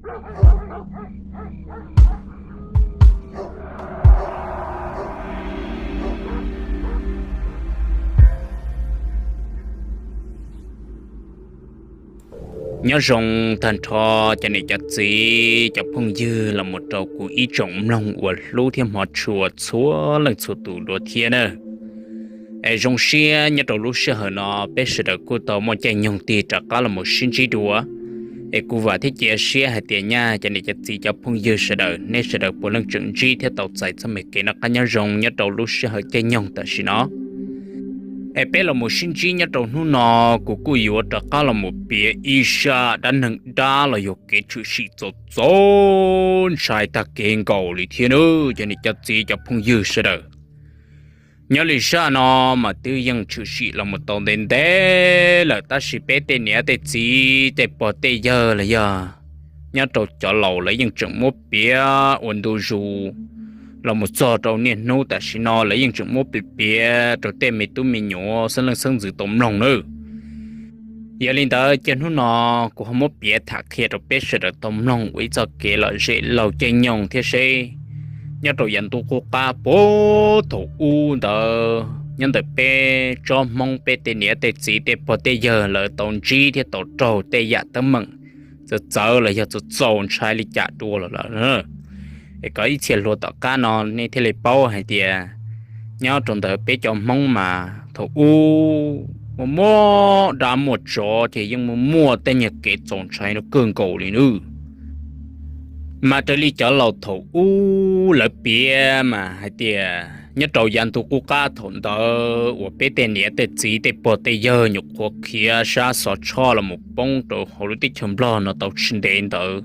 Nyob zoo tag nrho cov niam cov txiv cov phooj ywg los mus rau kuv ib tsoom mloog uas hlub thiab hmov tshua txhua leej txhua tus dua thiab na. Es zoo siab nyob rau lub sij hawm no peb sawv daws kuj tau muaj caij nyoog tig rov qab los mus sib ntsib dua. Es kuv vam thiab cia siab hais tias nyaj cov niam cov txiv cov phooj ywg sawv daws nej sawv daws puav leej tseem ntsib thiab tau txais txoj me kev noj qab nyob zoo nyob rau lub sij hawm caij nyoog tam sim no. Es peb los mus sib ntsib nyob rau hnub no, kuv kuj yuav rov qab los mus piav ib zaj dab neeg dab los yog kev tshwm sim txaus txaus ntshai tag kev nkaus li thiab nawb cov niam cov txiv cov phooj ywg sawv daws. Nyob li zaj no mas twb yeej tshwm sim los mus tau ntev ntev lawm tab sis peb tej niam tej txiv tej pog tej yawg los yog nyob rau cov laus lawv yeej tseem muab piav ua ntu zus los mus txog rau niaj hnub tam sim no lawv yeej tseem muab piav piav rau tej me tub me nyuam xeeb leej xeeb ntxwv tau mloog nawb. Yog li ntawd ces hnub no kuv ho muab piav tham qhia rau peb sawv daws tau mloog ua ib txoj kev lom zem laug caij nyoog thiab seb nyob rau yav ntuj qub qab puag thaum ub ntawd nyob ntawm peb tsob Hmoob peb tej niam tej txiv tej pog tej yawg lawv tau ntsib thiab tau raug tej yam teeb meem txawv txawv los yog txaus txaus ntshai li cas dua los lawm. Es kom ib txhia hluas tom qab no nej thiaj li paub hais tias nyob rau ntawm peb cov Hmoob mas thaum ub muaj muaj dab muaj tsov ces yeej muaj muaj tej nyuag kev txaus ntshai no kawg nkaus li nawb. Mas raws li cov laus thaum ub lawv piav mas hais tias nyob rau yav ntu qub qab thaum ntawd uas peb tej niam tej txiv tej pog tej yawg nyuam qhuav khiav sab Xov Tshoj los mus poob rau hauv lub teb chaws Nplog no tau tsis ntev ntawd,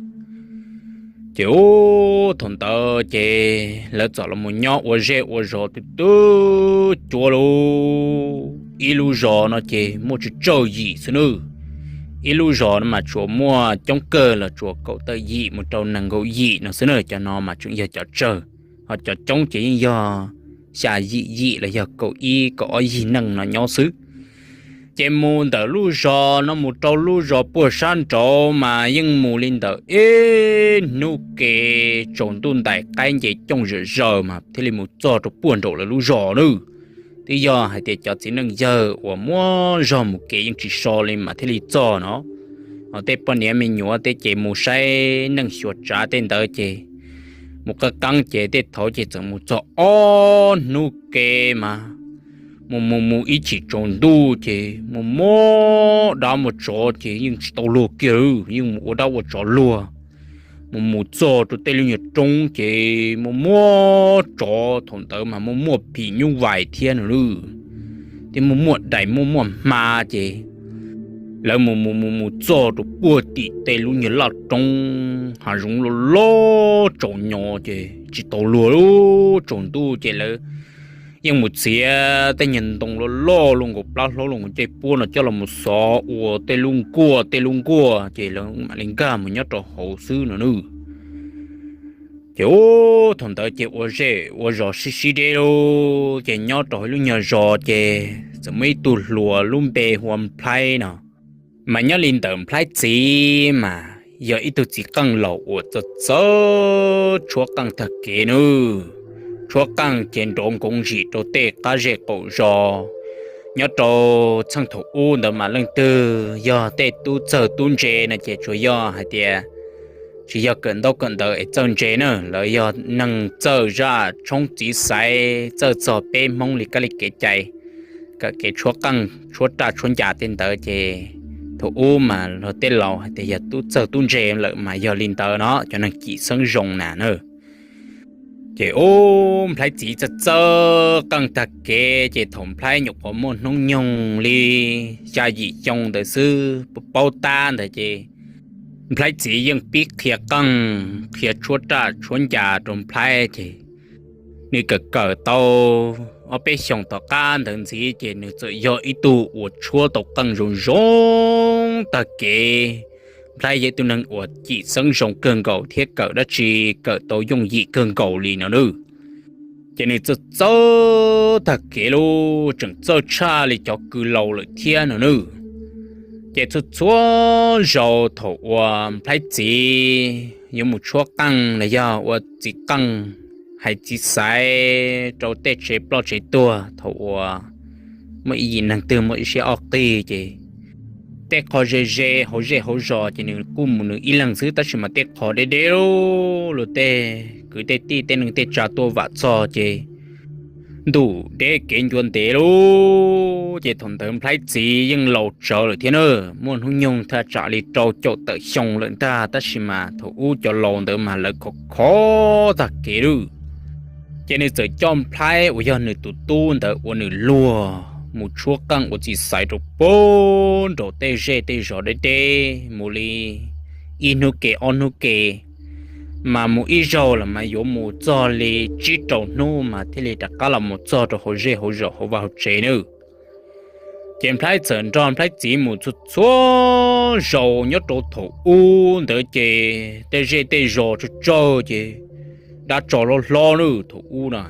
ces ub thaum ntawd ces lawv txawm los mus nyob ua zej ua zos twb twb cuav lub, ib lub zos no ces muaj tsawg tsawg yim xwb nawb. Ib lub zos no mas tsuas muaj coob kawg los tsuas kaum tawm yim mus rau nees nkaum yim no xwb na, cov no mas tseem yog cov tsawg, ho cov coob ces yeej yog xya yim yim los yog kaum ib kaum ob yig neej no nyob xwb. Ces mus ntawm lub zos no mus rau lub zos puag sab nraud mas yeej mus li ntawm ib hnub ke, tsaus ntuj ntais qaib nce cooj zawm zaws mas thiaj li mus txog rau puag nraum lawv lub zos nawb. Twb yog hais tias cov txiv neej yawg uas muab zog mus kev yeej tsis so li mas thiaj li txog no. Ho tej poj niam me nyuam tej ces mus saib neej xyuas tsav tej ntawd ces mus qeeb qeeb ces tej thaud ces txawm mus txog ob hnub ke mas mus mus mus ib chim tsaus ntuj ces mus muaj dab muaj tsov ces yeej tsis tau luag kiag, yeej mus ua dab ua tsov luag. Mus mus txog rau tej lub nyuag roob ces muaj muaj tsov, thaum ntawd mas muaj muaj phim nyuj vais thiab no lawm, thiab muaj muaj dais muaj muaj hma ces lawv mus mus mus mus txog rau puag tim tej lub nyuag laj roob hav zoov loj loj tsaus nyo ces tsis tau luag, tsaus ntuj ces lawv yeej mus txiav tej nyuag ntoo loj loj luaj nkaus plab hlaub luaj nkaus ncej puab no coj los mus xov ua tej lub nkuaj tej lub nkuaj ces lawv mam li nkag mus nyob rau hauv xwb no nawb. Ces ub thaum ntawd ces ua zej ua zos sib sib deb lauj, ces nyob rau hauv lub nyuag zos ces txawm muaj ib tug hluas lub npe hu ua Nplhaib no. Mas nyob li ntawm Nplhaib txiv mas yog ib tug txiv qeej laus uas txawj txawj tshuab qeej tag kev nawb. Tshuab qeej ces nrov nkoov ntsim rau tej qab zej qaum zos. Nyob rau txheej thaum ub ntawd mas leej twg yog tej tub txawg tub ntse no ces tsuas yog hais tias tsis yog kawm ntaub kawm ntawv es txawj ntse na, lawv yog neeg txawj zaj tshoob txiv xaiv, txawj txog peb Hmoob li kab li kev cai, kawm kev tshuab qeej tshuab raj tshuab ncas tej ntawd ces thaum ub mas luag tej laus hais tias yog tub txawg tub ntse lawm mas yog li ntawd no, cov neeg cim xeeb zoo na na. Ces ub Nplhaib txiv txawj txawj qeej tag kev ces thaum Nplhaib nyuam qhuav muaj hnub nyoog li xya yim xyoo ntawd xwb, paub tab ntawd ces Nplhaib txiv yeej pib qhia qeej qhia tshuab raj tshuab ncas rau Nplhaib ces nws kawm kawm tau ob peb xyoos tom qab ntawd ntxiv ces nws txawm yog ib tug uas tshuab tau qeej zoo zoo tag kev. Nplhaib yog ib tug neeg uas cim xeeb zoo kawg nkaus thiab kawm dab tsi kawm tau yooj yim kawg nkaus li no nawb. Ces nws txawj txawj tag kev lauj, tseem txawj tshaj li cov kws laus lawm thiab no nawb. Ces txhua txhua zaus thaum uas Nplhaib txiv yuav mus tshuab qeej los yog ua txiv qeej hais txiv xaiv rau tej tsev ploj tsev tuag, thaum uas muaj ib yim neeg twg muaj ib siab ob qig ces tej qho ze ze hauv zej hauv zos ces nws kuj mus nws ib leeg xwb, tab sis mas tej qho deb deb lug tej kwv tej tij tej neej tej tsa tuaj vam txog ces ntuj deb kev ncua ntev lug. Ces thaum ntawd Nplhaib txiv yeej laus tsawv lawm thiab na, muaj hnub nyoog thaj tsam li rau caum tawm xyoo lawm ntag, tab sis mas thaum ub cov laus ntawd mas lawv khov khov tag kev lawm. Ces nws txawm coj Nplhaib uas yog nws tus tub ntawd ua nws luag mus tshuab qeej ua txiv xaiv rau puag nraum tej zej tej zos deb deb mus li ib hnub ke ob hnub ke, mas mus ib zaug los mas yuav mus txog li tsib rau hnub mas thiaj li rov qab los mus txog rau hauv zej hauv zos hauv vaj hauv tsev nawb. Ces Nplhaib txawm nrog Nplhaib txiv mus txhua txhua zaus. Nyob rau thaum ub ntawd ces tej zej tej zos tsaug tsaug ces dab tsov hlob hlob nawb thaum ub na,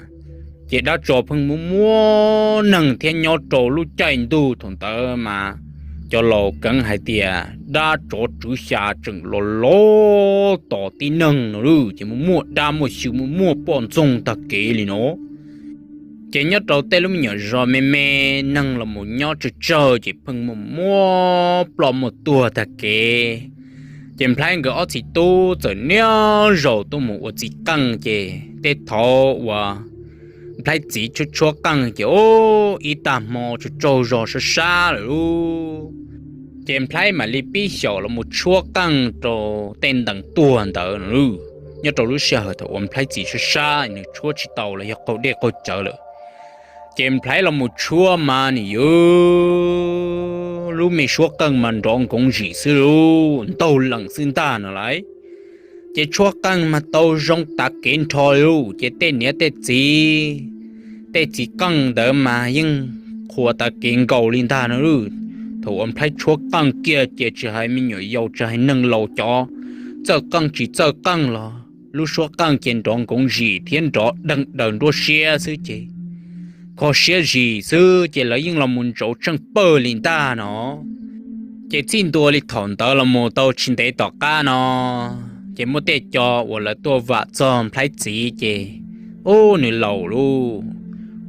ces dab tsov pheej muaj muaj neeg thiab. Nyob rau lub caij ntuj thaum ntawd mas cov laus keev hais tias dab tsov tswv xya tseem los los tom tib neeg no lawm, ces muaj muaj dab muaj xyw muaj muaj poj ntxoog tag kev li no. Ces nyob rau tej lub me nyuam zos me me, neeg los mus nyob tsawg tsawg ces pheej muaj muaj ploj muaj tuag tag kev. Ces Nplhaib nkawd ob txiv tub txawm niaj zaus tuaj mus ua txiv qeej, ces tej thaum uas Nplhaib txiv tshuab tshuab qeej ces ib tag hmo tsaug tsaug zog sab sab lawm lub, ces Nplhaib mam li pib xyaum los mus tshuab qeej rau tej ntees tuag ntawd no lawm. Nyob rau lub sij hawm thaum uas Nplhaib txiv sab sab nws tshuab tsis tau los yog qaug dej qaug cawv lawm, ces Nplhaib los mus tshuab mas nws yuav lub me suab qeej mas nrov nkoov zim xwb lub, ntaug lees xwb ntag no lauj. Ces tshuab qeej mas tau zoo tav kev nrho lub, ces tej niam tej txiv, tej txiv qeej ntawd mas yeej qhuas tav kev nkaus li ntag no lub. Thaum uas Nplhaib tshuab qeej kiag ces tsis hais me nyuam yaus tsis hais neeg laus cov txawj qeej tsis txawj qeej los lub suab qeej ces nrov nkoov zim thiab nrov deeg daws nruab siab xwb ces kho siab zim xwb ces lawv yeej los mus ntsauv tsheej pawg li ntag no. Ces txij ntua li thaum ntawd los mus tau tsis ntev tom qab no, ces muaj tej co uas lawv tuaj vam txog Nplhaib txiv ces ub nws laus lub,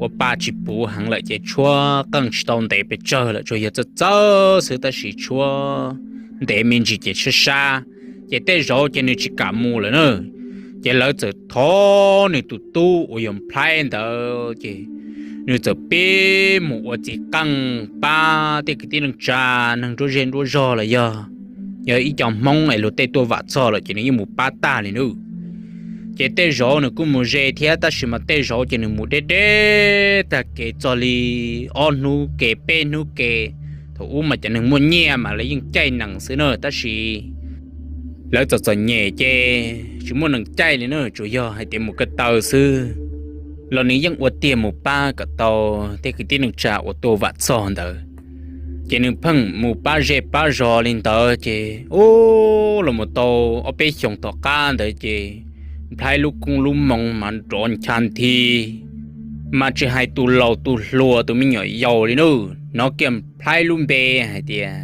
ua pa tsis puv heev lawm ces tshuab qeej tsis tau ntev pes tsawg lawm, tsuas yog txawj txawj xwb tab sis tshuab ntev me ntsis ces sab sab, ces tej zaum ces nws tsis kam mus lawm na. Ces lawv txawm thov nws tus tub uas yog Nplhaib ntawd ces nws txawm pib mus ua txiv qeej pab tej kwv tij neej tsa, neeg nruab zej nruab zog los yog, yog ib co Hmoob es luag tej tuaj vam txog lawm ces nws yeej mus pab tag li nawb. Ces tej zaum nws kuj mus ze thiab tab sis mas tej zaum ces nws mus deb deb tag kev txog li ob hnub ke peb hnub ke. Thaum ub mas cov neeg muaj nyiaj mas lawv yeej caij nees xwb na tab sis lawv txom txom nyem ces tsis muaj nees caij li na, tsuas yog hais tias mus ko taw xwb los nws yeej ua tiag mus pab kom tau tej kwv tij neej tsa uas tuaj vam txog ntawd. Ces nws pheej mus pab zej pab zos li ntawd ces ub los mus tau ob peb xyoos tom qab ntawd ces Nplhaib lub koob lub moo mas nrov ncha nthi, mas tsis hais tus laus tus hluas tus me nyuam yaus li nawb, hnov kiag Nplhaib lub npe hais tias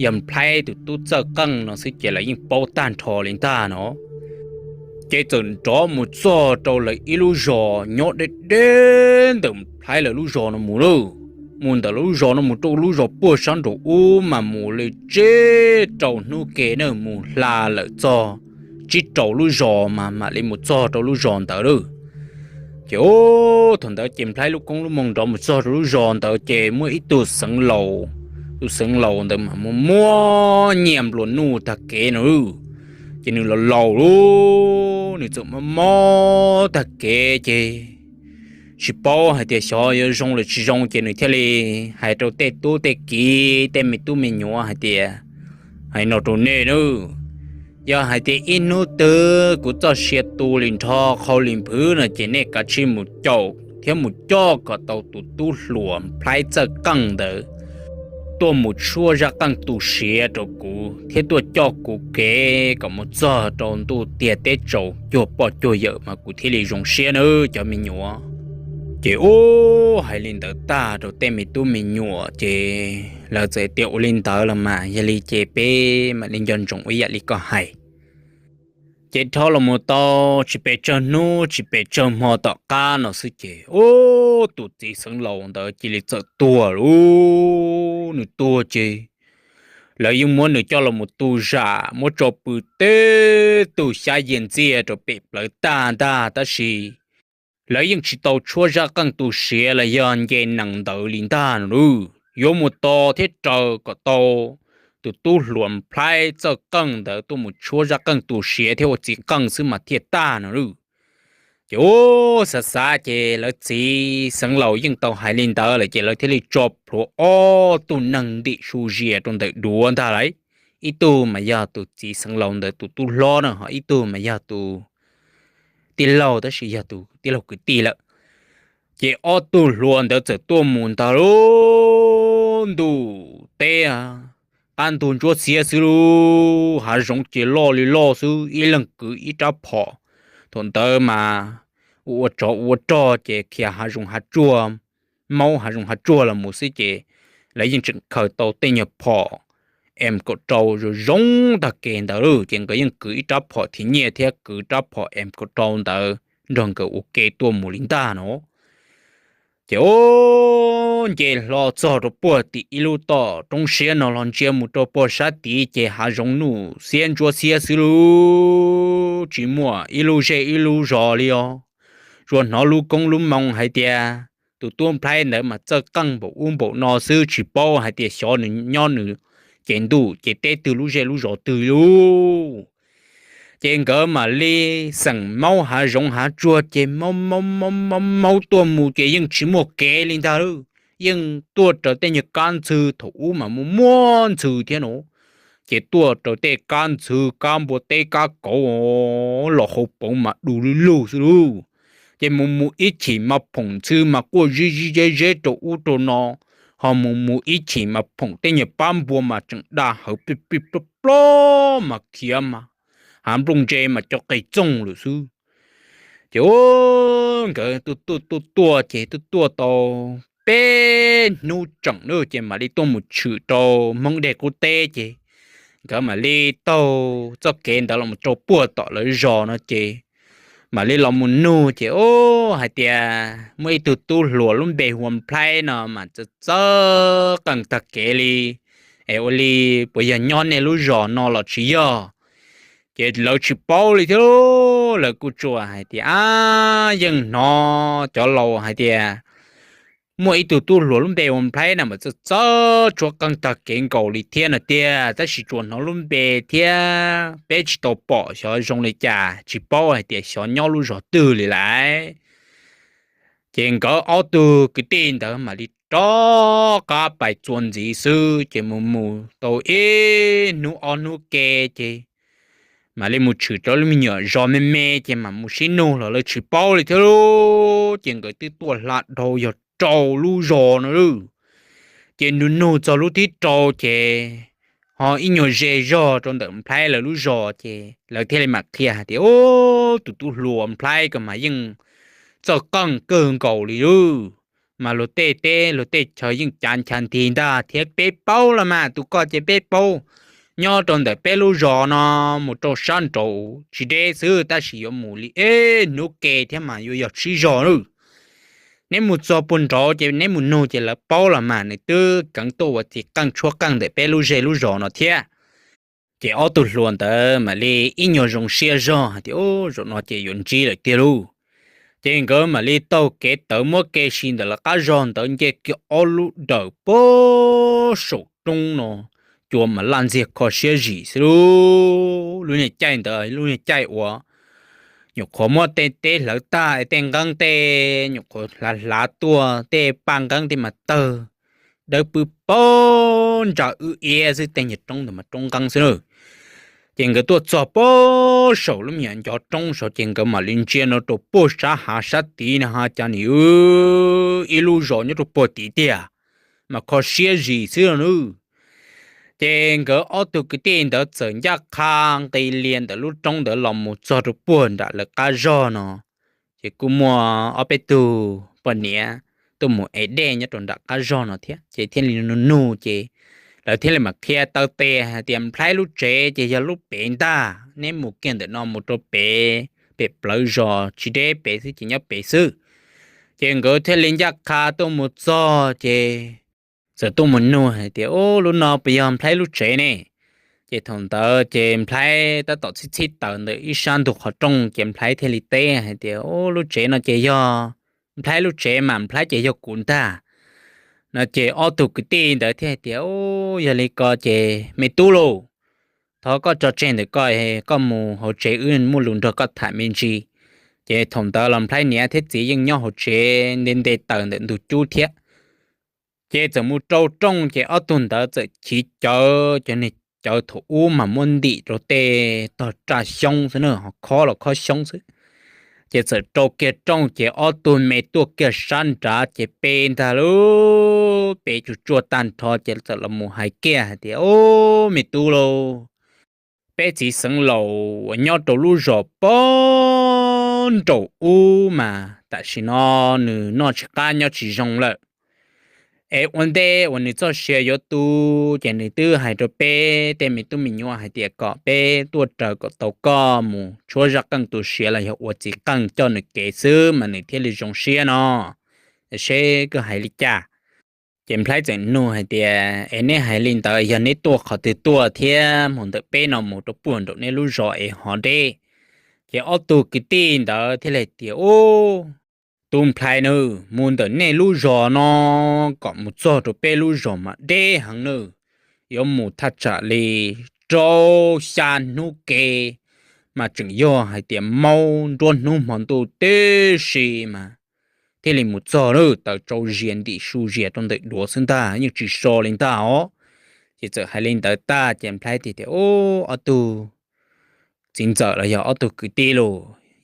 yog Nplhaib tus tub txawj qeej no xwb ces lawv yeej paub tag nrho li ntag no. Ces txawm nrov mus txog rau lawv ib lub zos nyob deb deb ntawm Nplhaib lawv lub zos no mus lawm. Mus ntawm lub zos no mus rau lub zos puag sab nraum ub mas mus li tsib rau hnub ke na, mus hla lawm txog tsib rau lub zos mas mam li mus txog rau lub zos ntawd lawm. Ces ub thaum ntawd ces Nplhaib lub koob lub moo nrov mus txog rau lub zos ntawd ces muaj ib tug xeev laus, tus xeev laus ntawd mas muaj muaj nyiaj nplua nuj tag kev no lawm. Ces nws los laus lawm, nws txawm mob mob tag kev ces tsis paub hais tias xyov yuav zoo los tsis zoo ces nws thiaj li hais rau tej tub tej kiv tej me tub me nyuam hais tias, hais no rau nej nawb, yog hais tias ib hnub twg kuv txoj sia tu li nrho qhau li nphwv no ces nej kav tsij mus caum thiab mus coj kom tau tus tub hluas Nplhaib txawj qeej ntawd tuaj mus tshuab zaj qeej tu siav rau kuv thiab tuaj coj kuv kev kom mus txog rau ntuj tiag teb tsaus cuag poj cuag yawm mas kuv thiaj li zoo siab nawb cov me nyuam. Ces ub hais li ntawd tag rau tej me tub me nyuam ces Lawv txawm tias ua li ntawd los mas yog li ces peb mam li nco ntsoov ua yam li koj hais. Ces dhau los mus tau tsis pes tsawg hnub tsis pes tsawg hmo tom qab no xwb ces ub, tus txiv xeev laus ntawd cia li txawm tuag lauj. Nws tuag ces lawv yeej muab nws coj los mus tu zam muab tso pw teb tug xyab yias ntxiag rau pem plawv tag ntag, tab sis lawv yeej tsis tau tshuab zaj qeej tu siav los yog nce nees ntawd li ntag no lauj. Yuav mus tos thiab raws kom tau tus tub hluas Nplhaib txawj qeej ntawd tuaj mus tshuab zaj qeej tu siav thiab ua txiv qeej xwb mas thiaj tag no lauj. Ces ub, xav xav ces lawv txiv xeev laus yeej tau hais li ntawd lawm ces lawv thiaj li tso plhuav ob tug neeg ntim su zias rau ntawm duav ntag lauj. Ib tug mas yog tus txiv xeev laus ntawd tus tub hlob na, ho ib tug mas yog tus tij laug tab sis yog tus tij laug kwv tij lawm. Ces ob tug hluas ntawd txawm tuaj mus ntag lauj, ntuj teb qab ntug ntsuab xiab xwb lauj, hav zoov ces loj li loj xwb, ib leeg kwv ib rab phom. Thaum ntawd mas ua ua tsov ua rog ces khiav hav zoov hav tsuag, maub hav zoov hav tsuag los mus xwb ces lawv yeej tseem khaws tau tej nyuag phom M kaum rau zoo zoo tag kev ntawd lauj, ces nkawd yeej kwv ib rab phom thiv nyiaj thiab kwv rab phom M kaum rau ntawd nrog nkawd ua ke tuaj mus li ntag no. Ces ub, nce hlo txog rau puag tim ib lub toj roob siab no los ntsia mus rau puag sab tid ces hav zoov nuj xiab ntsuab xiab xwb lauj, tsis muaj ib lub zej ib lub zos li os. Tsuas hnov lub koob lub moo hais tias tus tub Nplhaib ntawd mas txawj qeej npaum ub npaum no xwb, tsis paub hais tias xyov nws nyob nws ces ntuj ces teb twg lub zej lub zos twg lauj. Ces nkawd mam li xeem maub hav zoov hav tsuag ces maub maub maub maub tuaj mus ces yeej tsis muaj kev li ntag lauj. Yeej tuaj raws tej nyuag kab ntxhw, thaum ub mas muaj muaj ntxhw thiab no. Ces tuaj raws tej kab ntxhw kab npua teb kab kauv los hauv paus mas du lug lug xwb lauj. Ces mus mus ib chim mas phoom ntxhw mas quaj zib zib zeb zeb rau ub rau no, ho mus mus ib chim mas phoom tej nyuag pab npua mas tseem da hawv pij pij plob plob mas khiav mas hav nplooj ntse mas cov qe txoog lawm xwb. Ces nkawd tuaj tuaj tuaj tuaj ces tuaj tuaj tau peb hnub tseem na ces mam li tuaj mus tshwm rau Hmoob Dej Qub Teb ces nkawd mam li taug txoj kev ntawd los rau puag tom lawv zos no ces mam li los mus nug ces ub hais tias muaj ib tug tub hluas lub npe hu ua Nplhaib no mas txawj txawj qeej tag kev li, es ua li puas yog nyob nej lub zos no los tsis yog? Ces lawv tsis paub li thiab, lawv kuj tsuas hais tias ab, yeej hnov cov laus hais tias muaj ib tug tub hluas lub npe ua Nplhaib na mas txawj txawj tshuab qeej tag kev nkaus li thiab no tiag, tab sis tsuas hnov lub npe thiab peb tsis tau pom xyov zoo li cas, tsis paub hais tias xyov nyob lub zos twg li lawm. Ces nkawd ob tug kwv tij ntawd mam li rov qab pais txuas ntxiv xwb, ces mus mus tau ib hnub ob hnub ke ces mam li mus tshwm rau lub me nyuam zos me me ces mam mus sib nug los lawv tsis paub li thiab lauj. Ces nkawd twb tuaj hla dhau yog rau lub zos no lauj. Ces nug nug txog lub thib rau ces ho ib nyuag ze zog rau ntawm Nplhaib lawv lub zos ces lawv thiaj li mam qhia hais tias ub, tus tub hluas Nplhaib ko mas yeej txawj qeej kawg nkaus li lauj. Mas luag tej teb luag tej chaw yeej cav ncha nti ntag thiab, peb paub los mas, tus ko ces peb paub. Nyob rau ntawm peb lub zos no mus rau sab nraud tsis deb xwb, tab sis yuav mus li ib hnub ke thiab mas yuav yog tsib zog lauj. Neb mus txog puag nraud ces neb mus nug ces lawv paub los mas, nws twb keev tuaj ua txiv qeej tshuab qeej ntawm peb lub zej lub zos no thiab. Ces ob tug hluas ntawd mam li ib nyuag zoo siab zog hais tias ub, zaum no ces yuav ntsib lawm tiag lauj. Ces nkawd mam li taug kev tawv muab kev si ntawm lawv qab zog ntawd nce kiag ob lub dawm puag saum roob no, cua mas laj ntxiag kho siab zim xwb lauj. Lub niag caij ntawd lub niag caij uas nyuam qhuav muab tej teb hlawv tag, tej nqeeb tej nyuam qhuav hlav hlav tuaj, tej paj nqeeb tej mas tawg dawb pw pag ntsa wb iab xwb, tej nyuag roob ntawd mas roob nqeeb xwb na. Ces nkawd tuaj txog puag saum lub me nyuam ncov roob saud ces nkawd mam li ntsia no rau puag sab hav sab tid no ha, cas nim ib lub zos nyob rau puag tid tiag, mas kho siab zim xwb no nawb. Ces nkawd ob tug kwv tij ntawd txawm ncaj qha nqis lias ntawm lub roob ntawd los mus txog rau puag nram lawv qab zog no. Ces kuj muaj ob peb tug poj niam tuaj mus ev dej nyob rau nram qab zog no thiab, ces thiaj li nug nug ces lawv thiaj li mam qhia taw tes hais tias Nplhaib lub tsev ces yog lub pem ntag, neb mus kiag ntawm no mus rau pem, pem plawv zos tsis deb pem xwb ces nyob pem xwb. Ces nkawd thiaj li ncaj qha tuaj mus txog ces txawm tuaj mus nug hais tias, Ub, lub no puas yog Nplhaib lub tsev ne? Ces thaum ntawd ces Nplhaib tab tom txhib txhib taws ntawm ib sab ntug qhov rooj ces Nplhaib thiaj li teb hais tias, Ub, lub tsev no ces yog Nplhaib lub tsev mas Nplhaib ces yog kuv ntag. No ces ob tug kwv tij ntawd thiaj hais tias, Ub, yog li ko ces me tub lauj, thov koj tso tseg ntawm koj, koj mus hauv tsev wb muaj lus nrog koj tham me ntsis. Ces thaum ntawd los Nplhaib niam thiab txiv yeej nyob hauv tsev nte nte taws ntawm ntug cub thiab. Ces txawm mus rau rooj ces ob tug ntawd txawm chiv cawv, cov niag cawv thaum ub mas muab ntim rau tej tog raj xyoob xwb na, ho khob los khob xyoob xwb. Ces txawm rau kiag rooj ces ob tug me tuaj kiag sab nrad ces pe ntag lauj, pe tsuj tsuaj tag nrho ces txawm los mus hais kiag hais tias, Ub, me tub lauj, peb txiv xeev laus uas nyob rau lub zos pog nraum ub mas tam sim no nws noj tsis qab nyob tsis zoo lawm. Es ua ntej uas nws txoj sia yuav tu ces nws twb hais rau peb tej me tub me nyuam hais tias kom peb tuaj raws kom tau koj mus tshuab zaj qeej tu siav los yog ua txiv qeej coj nws kev xwb mas nws thiaj li zoo siab no. Seb koj hais li cas? Ces Nplhaib txawm nug hais tias, Es neb hais li ntawd yog neb tuaj qhov twg tuaj thiab mus ntawm peb no mus rau puag nraum neb lub zos es ho deb? Ces ob tug kwv tij ntawd thiaj li tias, Ub, tus Nplhaib nawb, mus ntawm nej lub zos no kom mus txog rau peb lub zos mas deb heev nawb, yuav mus thaj tsam li rau xya hnub kev mas tseem yog hais tias maub nruab hnub hmo ntuj tib si mas thiaj li mus txog lawm, taws tsau zias ntim su zias rau ntawm duav xwb ntag, yeej tsis so li ntag os. Ces txawm hais li ntawd tag ces Nplhaib tias, Ub, ob tug txiv ntxawm los yog ob tug kwv tij lauj,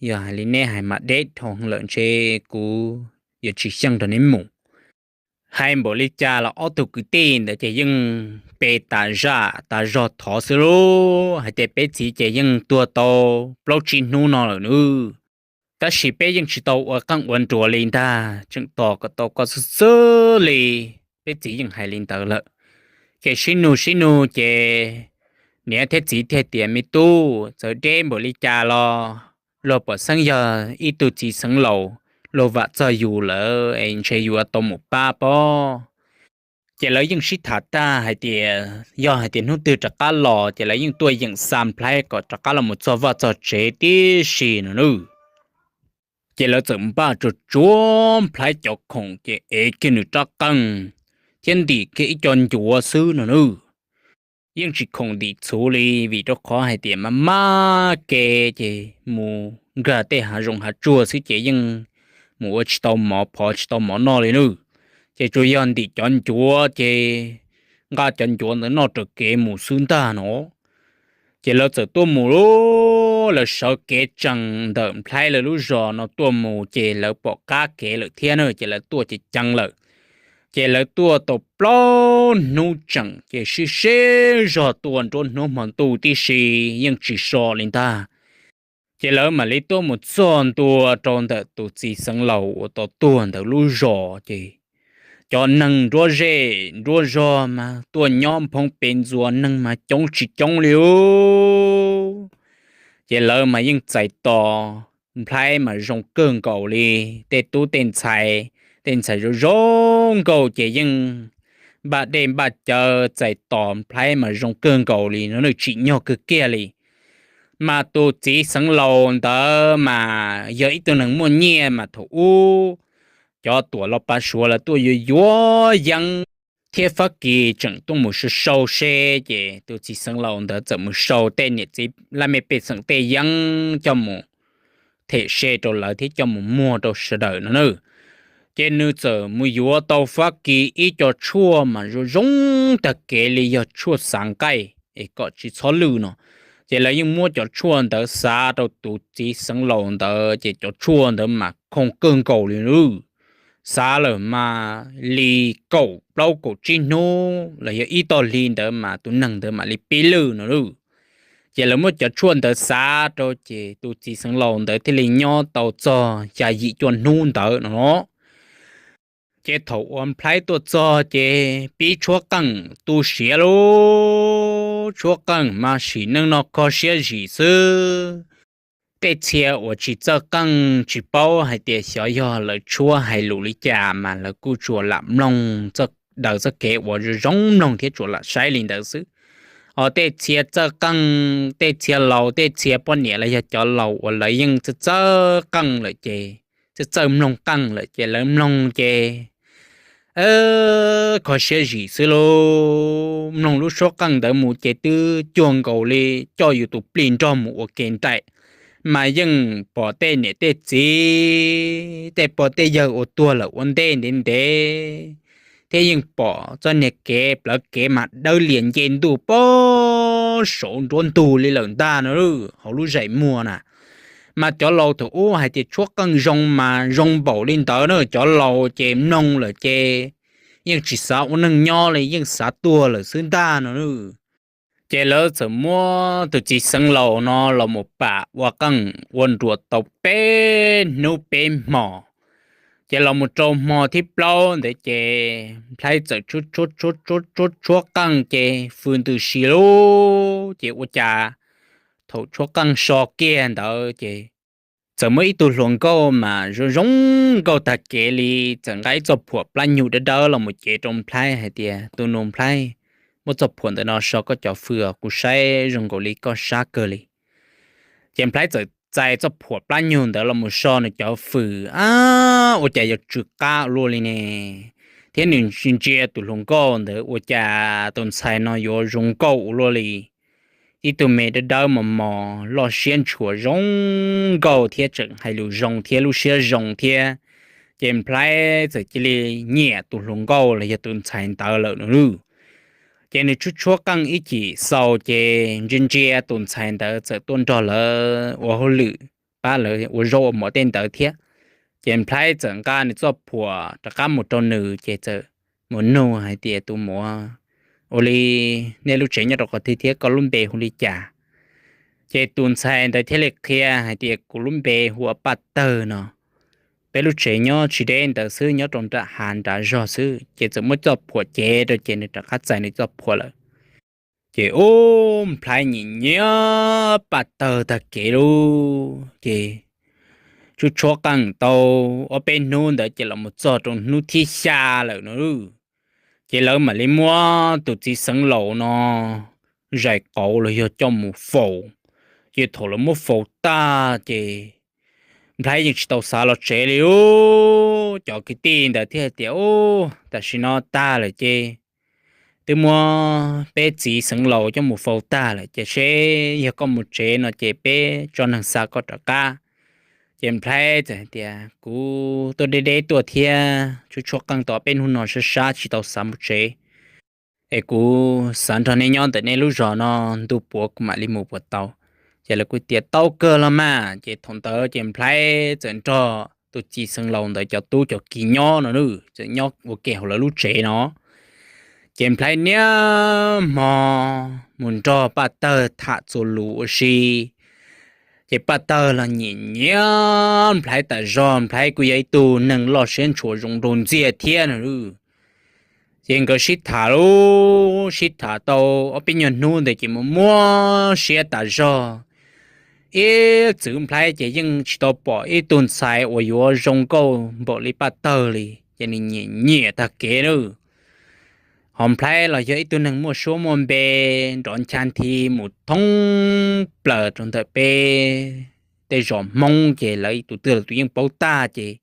yog hais li neb hais mas deb dhau lawm ntshe kuv yuav tsis xyeej nrog neb mus. Hais npaum li cas los ob tug kwv tij ntawd ces yeej pe tas zaj tas zog thov xwb lauj, hais tias peb txiv ces yeej tuag tau plaub tsib hnub no lawm nawb. Tab sis peb yeej tsis tau ua qeej ua nruas li ntag, tseem tos kom tau koj xwb xwb li. Peb txiv yeej hais li ntawd lawm. Ces sib nug sib nug ces niam thiab txiv thiaj tias, Me tub, txawm deb npaum li cas los luag pom xeeb yog ib tug txiv xeev laus, luag vam txog yus lawm es ntshe yuav tau mus pab pob. Ces lawv yeej sib tham tag hais tias yog hais tias hnub twg rov qab los ces lawv yeej tuaj yeem xa Nplhaib kom rov qab los mus txog vaj txog tsev tib si no nawb. Ces lawv txawm npaj tsuag tsuag Nplhaib cov khoom ces ev kiag nws rab qeej thiab ntim kiag ib co ncuav xwb no nawb. Yeej tsis khoom ntim txhuv li vim rau qhov hais tias maj maj kev ces mus nkag tej hav zoov hav tsuag xwb ces yeej mus ua tsis tau mov phov tsis tau mov noj li nawb. Ces tsuas yog ntim cov ncuav ces nqa cov ncuav ntawd noj raws kev mus xwb ntag no. Ces lawv txawm tuaj mus, lawv sawv kev tsees ntawm Nplhaib lawv lub zos no tuaj mus ces lawv pom qab kev lawm thiab na ces lawv tuaj ceev ceev lawm. Ces lawv tuaj tau plaub hnub tseem ces sib sib zog tuaj nruab hnub hmo ntuj tib si yeej tsis so li ntag. Ces lawv mam li tuaj mus txog ntua rau ntawm tus txiv xeev laus uas tau tuag ntawd lub zos ces cov neeg nruab zej nruab zog mas tuaj nyob nphoob pes ntxuas, neeg mas coob tsis coob li. Ces lawv mas yeej txais tos Nplhaib mas zoo kawg nkaus li. Tej tub tej ntxhais, tej ntxhais zoo zoo nkauj ces yeej npaj dej npaj cawv txais tos Nplhaib mas zoo kawg nkaus li no, nws tsim nyog kawg kiag li. Mas tus txiv xeev laus ntawd mas yog ib tug neeg muaj nyiaj mas thaum ub cov tuam los pav suav lawv tuaj yuav yuav yeeb thiab Fab Kis tseem tuaj mus sau sau seb, ces tus txiv xeev laus ntawd txawm mus sau tej niam txiv laj mej pej xeem tej yeeb coj mus them se rau lawv thiab coj mus muag rau sawv daws no na. Ces nws txawm mus yuav tau Fab Kis ib co tshuaj mas zoo zoo tag kev li yog tshuaj xav nqaij es kom tsis txhob lwj no. Ces lawv yeej muab cov tshuaj ntawd xav rau tus txiv xeev laus ntawd ces cov tshuaj ntawd mas khoo kawg nkaus li lawm. Xav lawm mas li kaum plaub kaum tsib hnub los yog ib tog hli ntawd mas tus neeg ntawd mam li pib lwj no lawm. Ces lawv muab cov tshuaj ntawd xav rau ces tus txiv xeev laus ntawd thiaj li nyob tau txog xya yim cuaj hnub ntawd no. Ces thaum uas Nplhaib tuaj txog ces pib tshuab qeej tu siav lauj, tshuab qeej mas sim neej no kho siab zim xwb. Tej txhia uas tsis txawj qeej tsis paub hais tias xyov yog lawv tshuab hais lus li cas mas lawv kuj tsuas lam mloog daws txoj kev uas zoo mloog thiab tsuas lam saib li ntawd xwb. Ho tej txhia txawj qeej, tej txhia laus, tej txhia poj niam los yog cov laus uas lawv yeej txawj txawj qeej lawm ces, txawj txawj mloog qeej lawm ces lawv mloog ces kho siab zim xwb lauj. Mloog lub suab qeej ntawd mus ces twb cuag nkaus li coj yus tus plig nrog mus ua ke nraim, mas yeej pom tej niam tej txiv, tej pog tej yawg uas tuag lawm ua ntej ntev ntev, thiab yeej pom txoj niag kev plawv kev mas dawb lias nce ntuj pog saum nruab ntug li lawm ntag no, hauv lub zeem muag na. Mas cov laus thaum ub hais tias tshuab qeej zoo mas zoo npaum li ntawd na, cov laus ces mloog lawm ces yeej tsis xav ua neej nyob li, yeej xav tuag lawm xwb ntag no. Ces lawv txawm muab tus txiv xeev laus no los mus pam ua qeej ua nruas tau peb hnub peb hmos. Ces los mus rau hmo thib plaub ntawd ces Nplhaib txawm tshuab tshuab tshuab qeej ces fws ntws si lauj. Ces ua cas thaum tshuab qeej so kiag ntawd ces txawm muaj ib tug hluas nkauj mas zoo zoo nkauj tag kev li, txawm nqa ib txoj phuam plab nyuj dawb dawb los mus cev rau Nplhaib hais tias, Tus nus Nplhaib, muab txoj phuam ntawm no so koj cov fws, kuv saib zoo nkaus li koj sab kawg li. Ces Nplhaib txawm txais txoj phuam plab nyuj ntawd los mus so nws cov fws, ab, ua cas yuav tsw qab luaj li ne. Thiab nws ntsia tus hluas nkauj ntawd ua cas tus ntxhais no yuav zoo nkauj ua luaj li. Ib tug me dawb dawb mos mos loj siab ntshua zoo nkauj thiab tseem hais lus zoo thiab lub siab zoo thiab. Ces Nplhaib txawm cia li nyiam tus hluas nkauj los yog tus ntxhais ntawd lawm no. Ces nws tshuab tshuab qeej ib chim xaus ces ntsia ntsia tus ntxhais ntawd txawm tuaj nrog lawv ua hauj lwm, pab lawv ua zaub ua mov tej ntawd thiab. Ces Nplhaib txawm nqa nws txoj phuam rov qab mus rau nws ces txawm mus nug hais tias, Tus muam, ua li nej lub tsev nyob rau qhov twg thiab koj lub npe hu li cas? Ces tus ntxhais ntawd thiaj li qhia hais tias, Kuv lub npe hu ua Paj Tawg no. Peb lub tsev nyob tsis deb ntawd xwb, nyob rau nram hav nrad zog xwb. Ces txawm muab txoj phuam cev rau ces nws rov qab txais nws txoj phuam lawm. Ces ub, Nplhaib nyiam nyiam Paj Tawg tag kev lauj. Ces tshuab tshuab qeej tau ob peb hnub ntawd ces los mus txog rau hnub thib xya lawm no. Ces lawv mam li muab tus txiv xeev laus no zais qauv los yog coj mus faus. Ces thaum lawv muab faus tag ces Nplhaib yeej tsis tau xav los tsev li. Cov kwv tij ntawd thiaj tias, Ub, tam sim no tag lawm ces twb muab peb txiv xeev laus coj mus faus tag lawm ces seb yog koj mus tsev no ces peb tso neeg xa koj rov qab. Ces Nplhaib txawm hais tias, Kuv tuaj deb deb tuaj thiab tshuab tshuab qeej tau peb hnub no sab sab tsis tau xav mus tsev, es kuv xav nrog nej nyob ntawm nej lub zos no ntu puav kuv mam li mus puas tau? Ces lawv kuj tias, Tau kawg los mas. Ces thaum ntawd ces Nplhaib txawm nrog tus txiv xeev laus ntawd cov tub cov kiv nyob no, txawm nyob ua ke hauv lawv lub tsev no. Ces Nplhaib niaj hmo mus nrog Paj Tawg tham txuas lus ua si. Ces Paj Tawg los nyiam nyiam Nplhaib tas zog, Nplhaib kuj yog ib tug neeg loj siab ntshua zoo nraug ntxiag thiab no. Ces nkawd sib tham lub sib tham tau ob peb nyuag hnub ntawd ces mus muab siab tas zog. Ib txwm Nplhaib ces yeej tsis tau pom ib tug ntxhais uas yuav zoo nkauj npaum li Paj Tawg li, ces nws nyiam nyiam tag kev lawm. Ho Nplhaib los yog ib tug neeg muaj suab muaj npe, nrov ncha nthi mus thoob plaws rau ntawm peb tej zos Hmoob ces lawv tus twg los tus yeej paub tag ces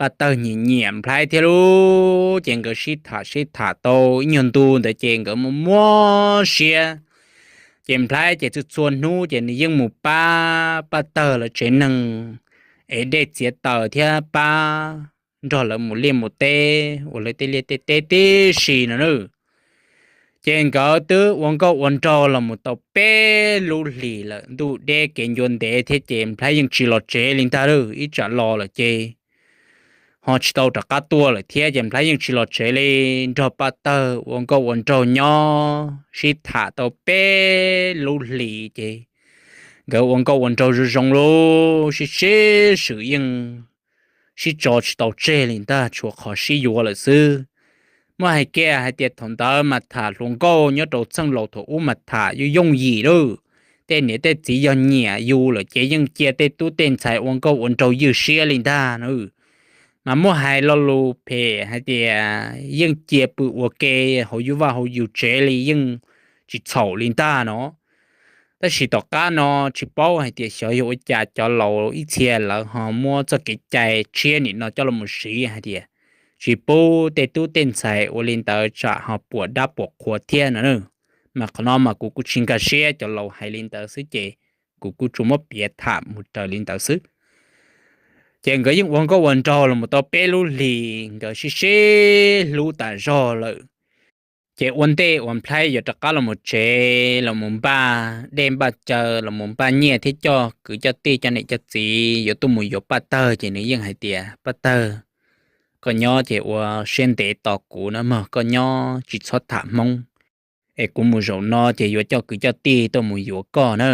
Paj Tawg nyiam nyiam Nplhaib thiab lub. Ces nkawd sib tham sib tham tau ib nyuag ntu ntawd ces nkawd muab muab siab. Ces Nplhaib ces txhua txhua hnub ces nws yeej mus pab Paj Tawg lawv tsev neeg ev dej txiav taws thiab pab nrog lawv mus liaj mus teb ua lawv tej liaj tej teb tib si no na. Ces nkawd twb ua nkauj ua nraug los mus tau peb lub hlis lawm, ntuj deb kev ncua ntev thiab ces Nplhaib yeej tsis los tsev li ntag lawm, ib tsam los lawm ces ho tsis tau rov qab tuaj lawm thiab ces Nplhaib yeej tsis los tsev li. Nrog Paj Tawg ua nkauj ua nraug nyob sib tham tau peb lub hlis ces nkawd ua nkauj ua nraug zoo zoo lub sib sib swm yeej sib tso tsis tau tseg li ntag, tshuav qhov sib yuav lawm xwb. Muab hais kiag hais tias thaum ntawd mas tham hluas nkauj nyob rau txheej laus thaum ub mas tham yooj yooj yim lauj. Tej niam tej txiv yog nyiam yus lawm ces yeej cia tej tub tej ntxhais ua nkauj ua nraug ywj siab li ntag na. Mas muab hais lo lus phem hais tias yeej cia pw ua ke hauv yus vaj hauv yus tsev li yeej tsis txhaum li ntag no. Tab sis tom qab no tsis paub hais tias xyov yog ua cas cov laus ib txhia lawv ho muab txoj kev cai tshiab nim no coj los mus siv hais tias tsis pub tej tub tej ntxhais ua li ntawd tsam ho puas dab puas qhua thiab no. Mas qhov no mas kuv kuj tsis nkag siab, cov laus hais li ntawd xwb ces kuv kuj tsuas muab piav tham mus raws li ntawd xwb. Ces nkawd yeej ua nkauj ua nraug los mus tau peb lub hlis, nkawd sib sib hlub tas zog lawm. Ces ua ntej uas Nplhaib yuav rov qab los mus tsev los mus npaj dej npaj cawv los mus npaj nyiaj thiab coj kwv coj tij coj niam coj txiv yuav tuaj mus yuav Paj Tawg ces nws yeej hais tias, Paj Tawg, koj nyob ces ua siab ntev tos kuv na mog, koj nyob tsis txhob tham Hmoob, es kuv mus zaum no ces yuav coj kwv coj tij tuaj mus yuav koj na.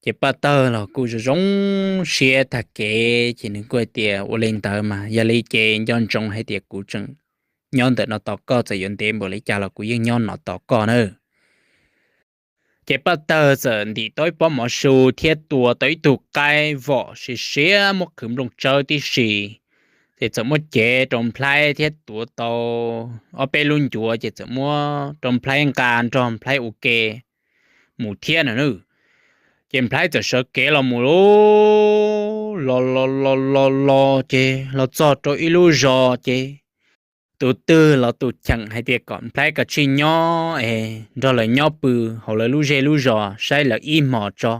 Ces Paj Tawg los kuj zoo zoo siab tag kev ces nws kuj hais tias, Ua li ntawd mas yog li ces nco ntsoov hais tias kuv tseem nyob ntawm no tos koj, txawm yuav ntev npaum li cas los kuv yeej nyob no tos koj na. Ces Paj Tawg txawm ntim tau ib pob mov su thiab tua tau ib tug qaib vom siav siav muab qhwv nplooj tsawb tib si, ces txawm muab cev rau Nplhaib thiab tuav tau ob peb lub ncuav ces txawm muab rau Nplhaib nqa nrog Nplhaib ua ke mus thiab no na. Ces Nplhaib txawm sawv kev los mus los los los los los ces los txog rau ib lub zos ces tus twg los tus cheem hais tias kom Nplhaib kav tsij nyob es nrog lawv nyob pw hauv lawv lub zej lub zos saib lawv ib hmos tso.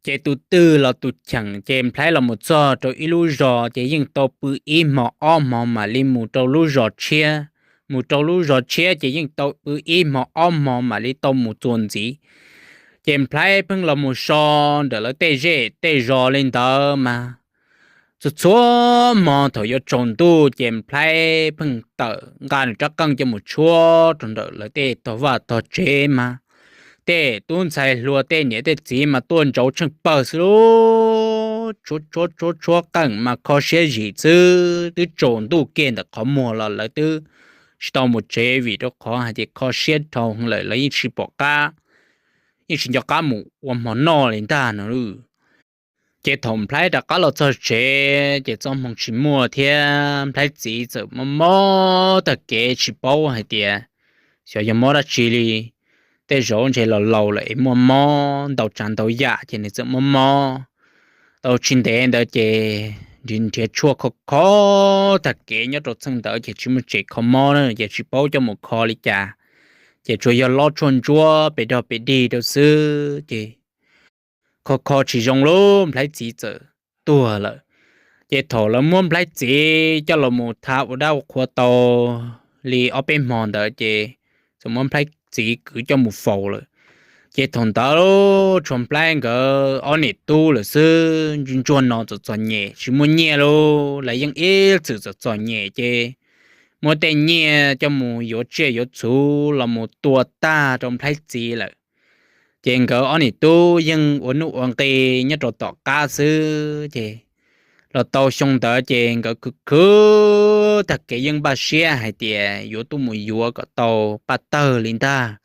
Ces tus twg los tus cheem ces Nplhaib los mus txog rau ib lub zos ces yeej tau pw ib hmos ob hmos mam li mus rau lub zos tshiab, mus rau lub zos tshiab ces yeej tau pw ib hmos ob hmos mam li tau mus txuas ntxiv. Ces Nplhaib pheej los mus so ntawm lawv tej zej tej zos li ntawd mas txhua txhua hmo thaum yuav tsaus ntuj ces Nplhaib pheej tawm nqa nws rab qeej coj mus tshuab rau ntawm lawv tej tog vaj tog tsev mas tej tub ntxhais hluas tej niam tej txiv mas tuaj ntsauv tsheej pawg xwb lauj. Tshuab tshuab tshuab tshuab qeej mas kho siab zim xwb, twb tsaus ntuj kiag ntawm qhov muag los lawv twb tsis tau mus tsev vim rau qhov hais tias kho siab dhau lawm lawv yeej tsis pom qab, yeej tsis nco qab mus ua hmo noj li ntag no. Ces thaum Nplhaib rov qab los txog tsev ces txoj hmoo tsis muaj thiab Nplhaib txiv txawm mob mob tag kev tsis paub hais tias xyov yog mob dab tsi li. Tej zaum ntshe los laus lawm es muaj mob ntau tsav ntau yam ces nws txawm mob mob. Tau tsis ntev ntawd ces nrhiav nrhiav tshuaj kho kho tag kev nyob rau txheej ntawd ces tsis muaj tsev kho mob na ces tsis paub coj mus kho li cas, ces tsuas yog lob tshuaj ntsuab pes dog pes dig rau xwb ces kho kho tsis zoo lub Nplhaib txiv txawm tuag lawm. Ces thaum lawv muab Nplhaib txiv coj los mus thav ua dab ua qhua tau li ob peb hmo ntawd ces txawm muab Nplhaib txiv kwv coj mus faus lawm. Ces thaum ntawd tshuav Nplhaib nkawd ob niam tub lawm xwb, ntsuag ntsuag no txom txom nyem tsis muaj nyiaj lauj, lawv yeej ib txwm txom txom nyem ces muab tej nyiaj coj mus yuav tsiaj yuav txhuv los mus tua tag rau Nplhaib txiv lawm. Ces nkawd ob niam tub yeej ua nuj ua nqi nyob rau tom qab xwb ces los tau xyoo ntawd ces nkawd khwv khwv tag kev yeej npaj siab hais tias yuav tuaj mus yuav kom tau Paj Tawg li ntag.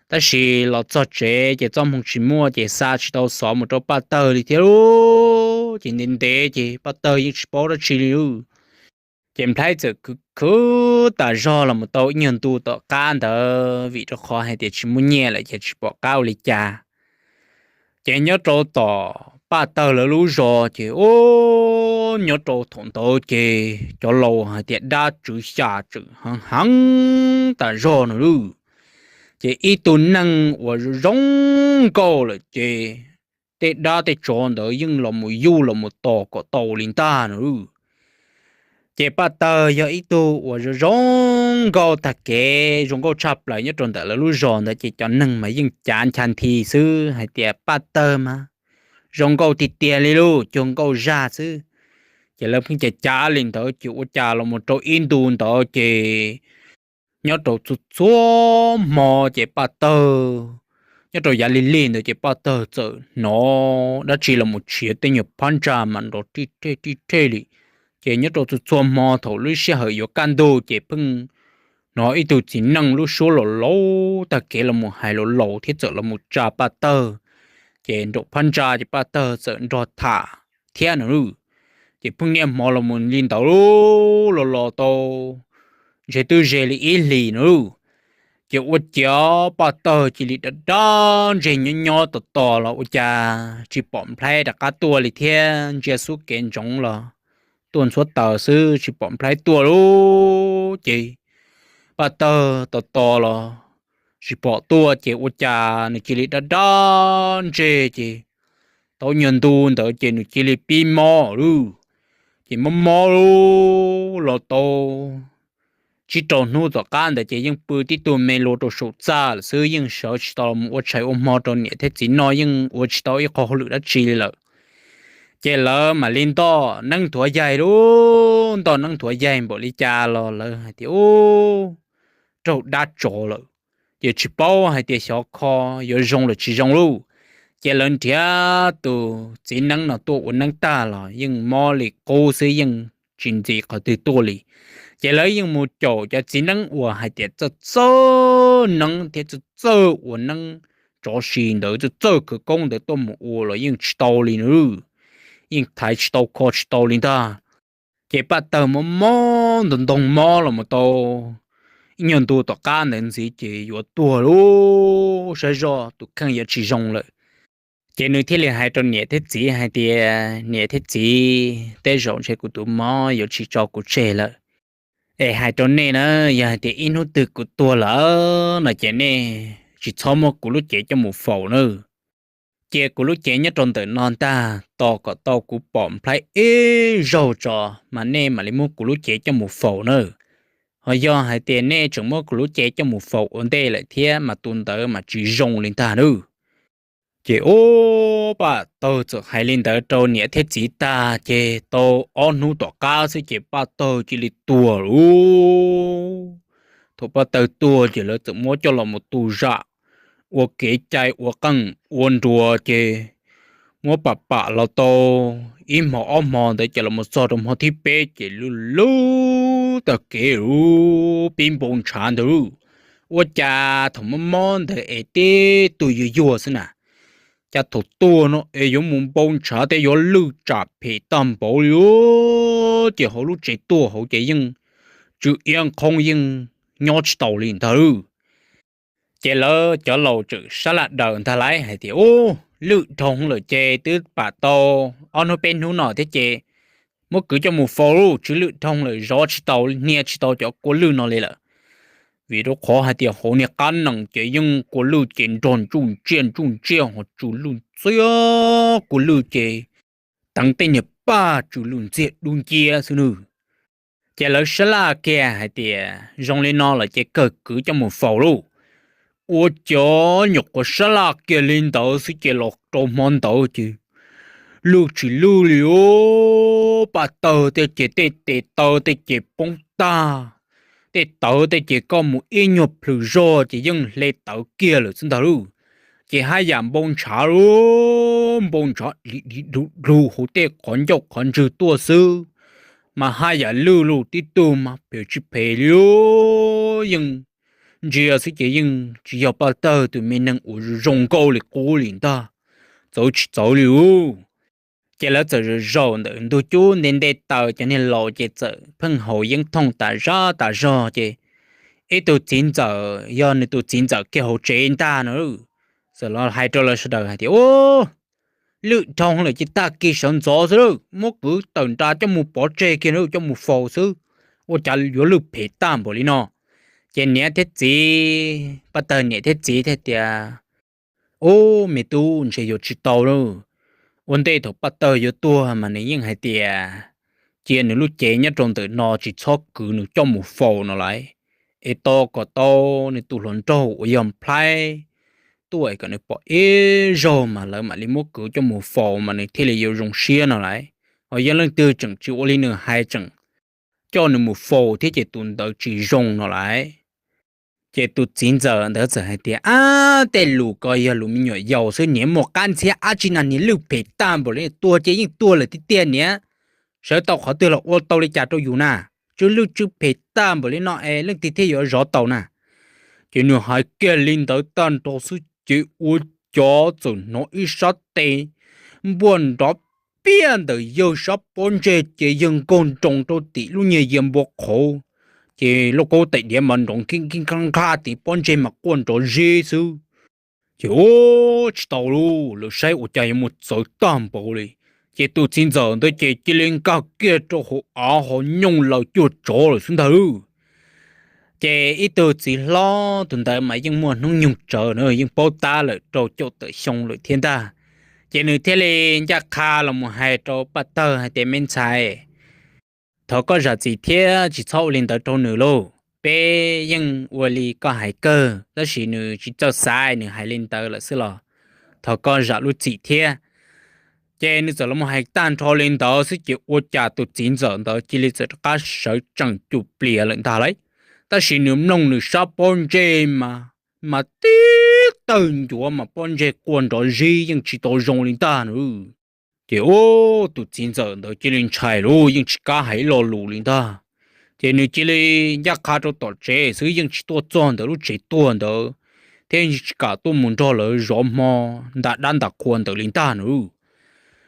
Tab sis los txog tsev ces txoj hmoo tsis muaj ces xa tsis tau xov mus rau Paj Tawg li thiab lauj. Ces ntev ntev ces Paj Tawg yeej tsis paub dab tsi li lauj. Ces Nplhaib txawm khwv khwv tas zog los mus tau ib nyuag ntu tom qab ntawd vim rau qhov hais tias tsis muaj nyiaj lawm ces tsis pom qab ua li cas. Ces nyob rau tom Paj Tawg lawv lub zos ces ub, nyob rau thaum ntawd ces cov laus hais tias dab tswv xya tseem heev heev tas zog no lauj. Ces ib tug neeg uas zoo nkauj lawm ces tej dab tej tsov ntawd yeej los mus yuj los mus tos kom tau li ntag no lauj. Ces Paj Tawg yog ib tug uas zoo zoo nkauj tag kev, zoo nkauj tshaj plaws nyob rau ntawm lawv lub zos ntawd ces cov neeg mas yeej cav ncha nthi xwb hais tias Paj Tawg mas zoo nkauj tiag tiag li lauj, cuag nkauj zaj xwb. Ces lawv pheej cav cav li ntawd ces ua cas los mus rau ib ntu ntawd ces nyob rau txhua txhua hmo ces Paj Tawg, nyob rau yav lig lig ntawd ces Paj Tawg txawm hnov dab tsi los mus tshiav tej nyuag phab ntsa mas nrov rij rhej rij rhej li. Ces nyob rau txhua txhua hmo thaum lub sij hawm yuav kaj ntug ces pheej hnov ib tug txiv neej lub suab los laus tag kev los mus hais laus laus thiab txawm los mus tsa Paj Tawg, ces nraum phab ntsa ces Paj Tawg txawm nrog tham thiab no lauj. Ces pheej niaj hmo los mus li ntawd los los tau ntshe twb ze li ib hlis no lauj. Ces ua ciav Paj Tawg cia li dab dab ntseg nyob nyob tos tos los ua cas tsis pom Nplhaib rov qab tuaj li thiab, ntsia xub kev ntsoov los tuaj ntxhuav taws xwb tsis pom Nplhaib tuaj lauj. Ces Paj Tawg tos tos los tsis pom tuaj ces ua cas nws cia li dab dab ntseg ces tau nyuag ntu ntawd ces nws cia li pib mob lauj. Ces mob mob los tau tsib rau hnub tom qab ntawd ces yeej pw tib tug me lua rau saum txaj lawm xwb, yeej sawv tsis tau los mus ua tshais ua hmo rau niam thiab txiv noj, yeej ua tsis tau ib qho hauj lwm dab tsi li lawm. Ces lawv mam li ntoj neeb nthuav yaig lauj. Ntoj neeb nthuav yaig npaum li cas los lawv hais tias, Ub, raug dab tsov lawm. Ces tsis paub hais tias xyov kho yuav zoo los tsis zoo lauj. Ces lawv nrhiav tus txiv neeb no tuaj ua neeb tag los yeej mob li qub xwb, yeej tsis ntxiv qhov twg tuaj li. Ces lawv yeej mus caum cov txiv neeb uas hais tias txawj txawj neeb thiab txawj txawj ua neeb tsov si ntawd, txawj txawj khawv koob ntawd tuaj mus ua los yeej tsis tau li na, yeej thaiv tsis tau kho tsis tau li ntag. Ces Paj Tawg mob mob ntoo ntoo mob los mus tau ib nyuag ntu tom qab ntawd ntxiv ces yuav tuag lauj, saib zoj tus kheej yuav tsis zoo lawm. Ces nws thiaj li hais rau niam thiab txiv hais tias, Niam thiab txiv, tej zaum ntshe kuv tus mob yuav tsis tso kuv tseg lawm. Es hais rau nej na, yog hais tias ib hnub twg kuv tuag lawm no ces nej tsis txhob muab kuv lub cev coj mus faus na. Cia kuv lub cev nyob rau ntawm no ntag, tos kom tau kuv pom Nplhaib ib zaug tso mas nej mam li muab kuv lub cev coj mus faus na. Ho yog hais tias nej tseem muab kuv lub cev coj mus faus ua ntej lawm thiab mas tus ntawd mas tsis zoo li ntag nawb. Ces ub, Paj Tawg txawm hais li ntawd rau niam thiab txiv tag ces tau ob hnub tom qab xwb ces Paj Tawg cia li tuag lauj. Thaum Paj Tawg tuag ces lawv txawm muab coj los mus tu zam, ua kev cai ua qeej ua nruas ces muab pam pam los tau ib hmo ob hmo ntawd ces los mus txog rau hmo thib peb ces lwj lwj tag kev lauj, pib npau ntshav ntawd lauj. Ua cas thaum mob mob ntawd es tib tug yuag yuag xwb na, cas thaum tuag no es yuav mus npau ntshav thiab yuav lwj tsam phem tag npaum li. Ces hauv lub tsev tuaj hauv ces yeej tsw iab nqhoob yeej nyob tsis tau li ntag lauj. Ces lawv cov laus txawm sab laj daws ntag lauj hais tias, Ub, lwj dhau lawm ces twb pam tau ob hnub peb hnub no thiab ces muab kwv coj mus faus lauj, tsw lwj dhau lawm, zov tsis tau, hnia tsis tau cov kua lwj no li lawm. Vim rau qhov hais tias hauv niag qab nees ces yeej kua lwj ces nrog ntsuj ntsiaj ntsuj ntsiaj ho tsw lwj ntxiag, kua lwj ces teev tej niag paj tsw lwj ntxiag dub nciab xwb nawb. Ces lawv sab laj kiag hais tias zoo li no lawm ces kawg kwv coj mus faus lauj. Ua cas nyuam qhuav sab laj kiag li ntawd xwb ces los rau hmo ntawd ces lwj tsis lwj li os, Paj Tawg tej ces tej tes taw tej ces poob tag, tej tawv tej ces koj mus ib nyuag plhws zog ces yeej hle tawv kiag lawm xwb ntag lauj. Ces haj yam npau ntshav lauj, npau ntshav di di du du hauv tej qhov ncauj qhov ntswg tuaj xwb, mas haj yam lwj lauj, tib tug mas phem tsis phem li, yeej ntsia xwb ces yeej tsis yog Paj Tawg tus me neeg uas zoo nkauj li qub li ntag, txawv tsis txawv li lauj. Ces lawv txawm zaum zaum ntawm ntug cub nte nte taws, cov niag laus ces txawm pheej haus yeeb thooj tas zaj tas zog ces ib tug txiv ntxawm, yog nws tus txiv ntxawm kiag hauv tsev ntag no, txawm los hais rau lawv sawv daws hais tias, Ub, lwj dhau lawm ces tag kis sawv ntxov xwb lauj, muab kwv tawm nra coj mus pov tseg kiag lauj, coj mus faus xwb, ua cas yuav lwj phem tag npaum li no. Ces niam thiab txiv, Paj Tawg niam thiab txiv thiaj tias, Ub, me tub, ntshe yuav tsis tau lauj. Ua ntej thaum Paj Tawg yuav tuag mas nws yeej hais tias cia nws lub cev nyob rau ntawm no tsis txhob kwv nws coj mus faus no lauj, es tos kom tau nws tus hluas nraug uas yog Nplhaib tuaj es kom nws pom ib zaug mas lawv mam li muab kwv coj mus faus mas nws thiaj li yuav zoo siab no lauj. Ho yog leej twg tseem tsis ua li nws hais tseem coj nws mus faus thiab ces tus ntawd tsis zoo no lauj. Ces tus txiv ntxawm ntawd txawm hais tias, Ab, tej lus ko yog lus me nyuam yaus xwb, niam muaj qab ntxhiab dab tsi na, niam lwj phem tag npaum li, tuag ces yeej tuag lawm tiag tiag niam. sawv tau qhov twg los ua tau li cas rau yus na? Tsw lwj tsw phem tag npaum li no es leej twg thiaj yuav zov tau na? Ces nws hais kiag li ntawd tag nrho xwb ces ua cas txawm hnov ib sab tes npuaj nrov piaj ntawm yawg sab pob ntseg ces yawg nkaug nroos rau tim lub niag yia npua qhauv, ces lauj kaub tais diav mas nrov nkhib nkhib nkhab nkhab tim pob ntseg mas quaj nrov zib xwb. Ces ua tsis tau lauj, lawv saib ua cas yuav mus txawv tag npaum li. Ces tus txiv ntxawm ntawd ces cia li nkag kiag rau hauv av ho nyooj laws cuag tsov lawm xwb ntag lauj. Ces ib tug txiv hlob tus ntawd mas yeej muaj hnub nyoog tsawv na, yeej paub tab lawm rau caum tawm xyoo lawm thiab ntag. Ces nws thiaj li ncaj qha los mus hais rau Paj Tawg hais tias, Me ntxhais, thov koj zam txim thiab tsis txhob ua li ntawd rau nws lauj. Peb yeej ua li koj hais kawg, tab sis nws tsis txawj xaiv, nws hais li ntawd lawm xwb los thov koj zam lub txim thiab. Ces nws txawm los mus hais tag nrho li ntawd xwb ces ua cas tus txiv ntxawm ntawd cia li txawm rov qab sawv tsees cum plias lawm ntag lauj. Tab sis nws mloog nws sab pob ntseg mas, mas tib tawg ncuav mas pob ntseg quaj nrov zib yeej tsis tau zoo li ntag na. Ces ua tus txiv ntxawm ntawd cia li ntshai lauj, yeej tsis kam hais ib lo lus li ntag. Ces nws cia li ncaj qha rau tom tsev xwb, yeej tsis tuaj txog ntawm lub tsev tuag ntawd, thiab yeej tsis kam tuaj mus nrog lawv zov hmo nta dab nta qhua ntawd li ntag na.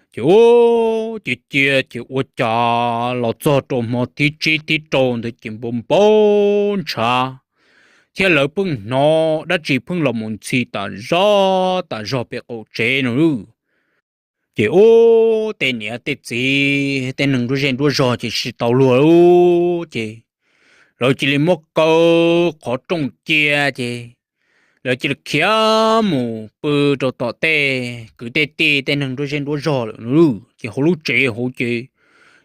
Ces ua, ces cia ces ua cas los txog rau hmo thib tsib thib rau ntawd ces npau npau ntshav, thiab lawv pheej hnov dab tsi pheej los mus ntxhi tas zog tas zog pem qaum tsev no lauj. Ces ua tej niam tej txiv tej neeg nruab zej nruab zog ces tsis tau luag lauj, ces lawv cia li muab kaw qhov rooj cia, ces lawv cia li khiav mus pw rau tom tej kwv tej tij tej neeg nruab zej nruab zog lawm no lauj. Ces hauv lub tsev hauv ces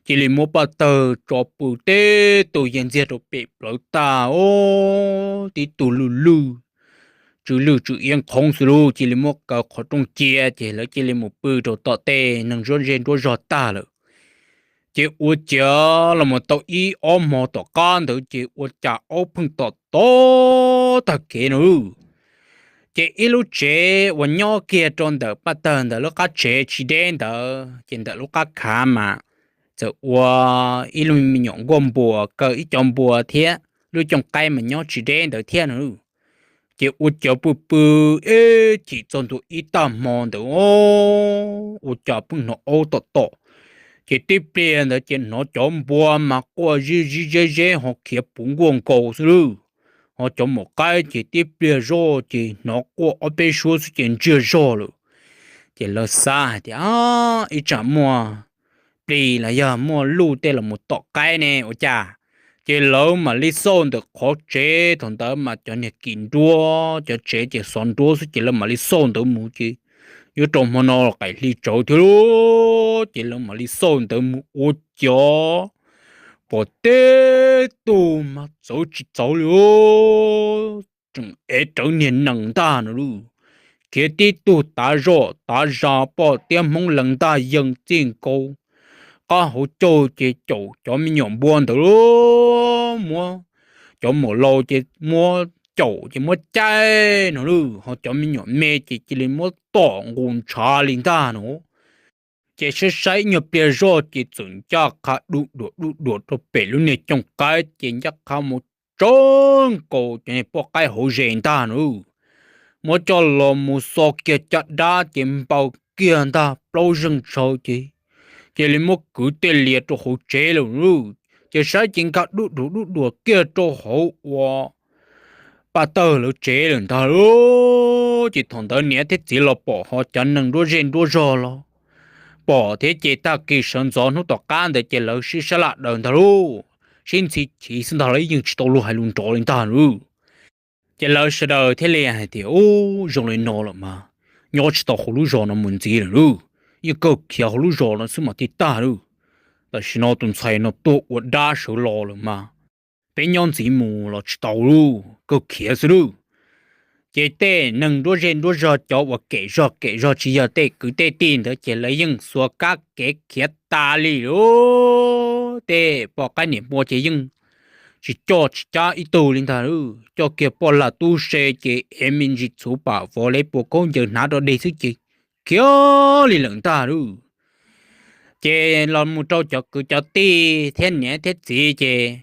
cia li muab Paj Tawg tso pw tib tug yag ntxiag rau pem plawv tag, o, tib tug lwj lwj, tsw lwj tsw iab nqhoob xwb lauj. Cia li muab kaw qhov rooj cia ces lawv cia li mus pw rau tom tej neeg nruab zej nruab zog tag lawm. Ces ua ciav los mus tau ib ob hmo tom qab ntawd ces ua cas aub pheej tom tom tag kev no lauj. Ces ib lub tsev uas nyob kiag rau ntawm Paj Tawg ntawm lub qab tsev tsis deb ntawd ces ntawm lub qab khav mas txawm ua ib lub me nyuam nkuaj npua kaw ib co npua thiab lub cooj qaib mas nyob tsis deb ntawd thiab no lauj. Ces ua ciav pw pw ib chim txog ntua ib tag hmo ntawd, o, ua cas pheej hnov aub tom tom. Ces tib pliag ntawd ces hnov cov npua mas quaj zib zib zeb zeb ho khiav puv nkuaj nkaus xwb lauj. Ho cov maum qaib ces tib pliag zoj ces hnov quaj ob peb suab xwb ces ntsiag zog lawm. Ces lawv xav hais tias ib tsam muaj plis los yog muaj luj tej los mus tom qaib ne ua cas. Ces lawv mam li xauj ntawm qhov tsev, thaum ntawd mas cov niag kis nruab cov tsev ces xov nruab xwb ces lawv mam li xauj ntawd mus ces yuav rau hmo no qaim hli tsawv thiab lauj. Ces lawv mam li xauj ntawd mus ua ciav pom tib tug mas txawv tsis txawv li, tseem ev rawv niag nees ntag no lauj. Khiav tib tug tav zoj tav zag poj tiab hmoob lees ntaj yees txij nkaus qab hauv caug ces caum cov me nyuam npua ntawd lauj. Muab cov maum laus ces muab caum ces muab caij no lauj, ho cov me nyuam me ces cia li muab tom nqus ntshav li ntag no. Ces saib saib ib nyuag pliag zoj ces txawm ncaj qha duj duam duj duam rau pem lub niag cooj qaib ces ncaj qha mus tsawv nkaus cov niag poj qaib hauv zes ntag no lauj. Muab coj los mus xo kiag caj dab ces npaws kiag ntag plaub zeeg tshaw ces cia li muab kwv tej lias rau hauv tsev lawm lauj. Ces saib ces nkag duj duam duj duam kiag rau hauv ua Paj Tawg lawv tsev lawm ntag lauj. Ces thaum ntawd niam thiab txiv los pom ho cov neeg nruab zej nruab zog los pom thiab ces tag kis sawv ntxov hnub tom qab ntawd ces lawv sib sab laj daws ntag lauj, sib ntxhi chiv xwb ntag lauj, yeej tsis tau luag hais lus nrov li ntag lauj. Ces lawv sawv daws thiaj li hais tias, Ub, zoo li no lawm mas nyob tsis tau hauv lub zos no mus ntxiv lawm lauj, yeej kawg khiav hauv lub zos no xwb mas thiaj tag lauj. Tam sim no tus ntxhais no tuag ua dab sawv los lawm mas peb nyob ntxiv mus los tsis tau lauj, kawg khiav xwb lauj. Ces tej neeg nruab zej nruab zog cov uas kem zog kem zog tsis yog tej kwv tej tij ntawd ces lawv yeej xuas kab kev khiav tas li lauj. Tej poj qaib niam npua ces yeej tsis coj tsis cab ib tug li ntag lauj, coj kiag poj lag tub se ces ev me ntsis txhuv pam vov le pua khaub ncaws hnav rau deg xwb ces khiav li lawm ntag lauj. Ces los mus rau cov kwv cov tij thiab niam thiab txiv ces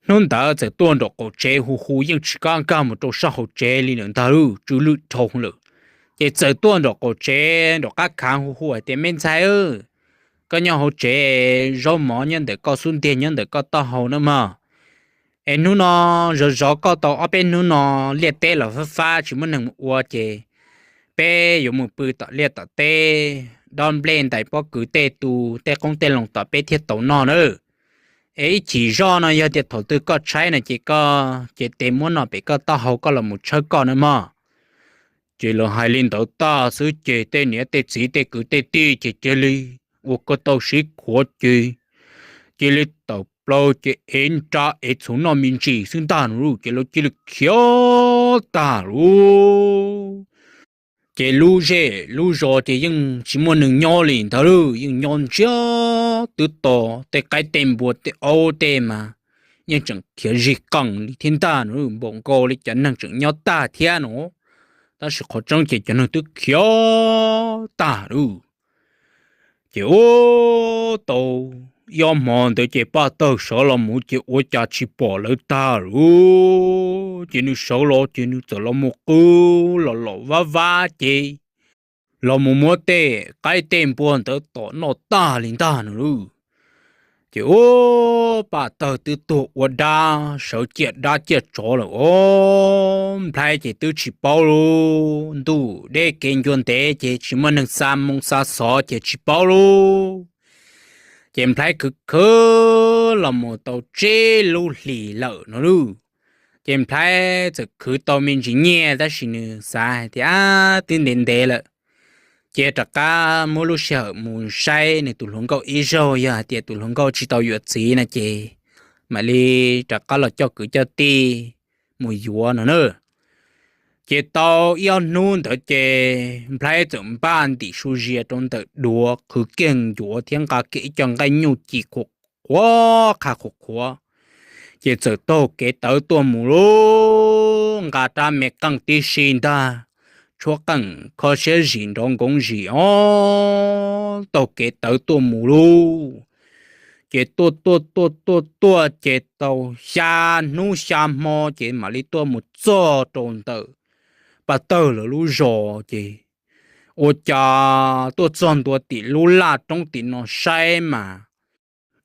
hnub ntawd txawm tuaj nraum qaum tsev hu hu yeej tsis kam nkag mus rau sab hauv tsev li lawm ntag lauj, tsw lwj dhau lawm. Ces txawm tuaj nraum qaum tsev nraum qab khav hu hu hais tias, Me ntxhais, koj nyob hauv tsev, zaub mov nyob ntawm koj xub ntiag nyob ntawm koj taub hau na mog. Es hnub no zov zov koj tau ob peb hnub no liaj teb los fab fab tsis muaj neeg mus ua ces peb yuav mus pw tom liaj tom teb, dob nplej ntais pob kws tej tu tej qoob tej loo tom peb thiaj tau noj na. Es ib chim zoj no yog tias thaum twg koj tshaib no ces koj ces tes muab no pem koj taub hau koj los mus tshawb koj na mog. Ces lawv hais li ntawd tag xwb ces tej niam tej txiv tej kwv tej tij ces cia li ua ko taw sib khuav ces cia li tawm plaws ces ev nra ev txhuv noj me ntsis xwb ntag no lauj, ces lawv cia li khiav tag lauj. Ces lub zej lub zos ces yeej tsis muaj neeg nyob li ntag lauj, yeej nyob ntsiag twb to, tej qaib tej npua tej aub tej mas yeej tseem khiav zig qees li thiab ntag no, npaum nkaus li cov neeg tseem nyob tag thiab no, tab sis qhov tseeb ces cov neeg twb khiav tag lauj. Ces ua tau ib ob hmo ntawd ces Paj Tawg sawv los mus ces ua cas tsis pom lawv tag lauj. Ces nws sawv los ces nws txawm los mus qw los los vab vab ces los mus muab tej qaib tej npua ntawd tom noj tag li ntag no lauj. Ces ua Paj Tawg twb tuag ua dab sawv ciaj dab ciaj tsov lawm os, Nplhaib ces twb tsis paub lauj, ntuj deb kev ncua ntev ces tsis muaj neeg xa moo xa xov ces tsis paub lauj. Ces Nplhaib khwv khwv los mus tau tsib lub hlis lawm no lauj. Ces Nplhaib txawm khwv tau me ntsis nyiaj tab sis nws xav hais tias twb ntev ntev lawm, ces rov qab muab lub sij hawm mus saib nws tus hluas nkauj ib zaug, yog hais tias tus hluas nkauj tsis tau yuav txiv no ces mam li rov qab los coj kwv coj tij mus yuav no na. Ces tau ib ob hnub ntawd ces Nplhaib txawm npaj ntim su zias rau ntawm duav, qhwv kiag ncuav thiab nqa kiag ib co nqaij nyuj ci qhuav qhuav qha qhuav qhuav, ces txawm taug kev tawv tuaj mus lauj. Nqa rab me qeej tib si ntag, tshuab qeej kho siab zis nrov nkoov zis os, taug kev tawv tuaj mus lauj. Ces tuaj tuaj tuaj tuaj tuaj ces tau xya hnub xya hmo ces mam li tuaj mus txog rau ntawm Paj Tawg lawv lub zos ces ua cas tuaj txog ntua tim lub laj roob tim no saib mas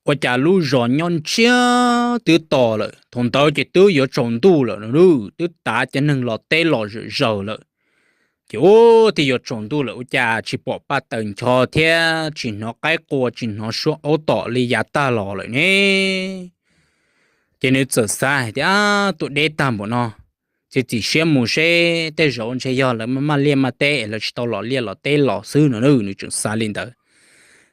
ua cas lub zos nyob ntsiag twb to lawm. Thaum ntawd ces twb yuav tsaus ntuj lawm no lauj, twb tav cov neeg los teb los zawm zaws lawm. Ces ua twb yuav tsaus ntuj lawm ua cas tsis pom Paj Tawg ncho thiab tsis hnov qaib qua tsis hnov suab aub tom li yav tag los lawm ne. Ces nws txawm xav hais tias, Ab, tuaj deb tag npaum no, txiav txim siab mus seb tej zaum ntshe yog lawv maj maj liaj maj teb es lawv tsis tau los liaj los teb los xwb no, nws tseem xav li ntawd.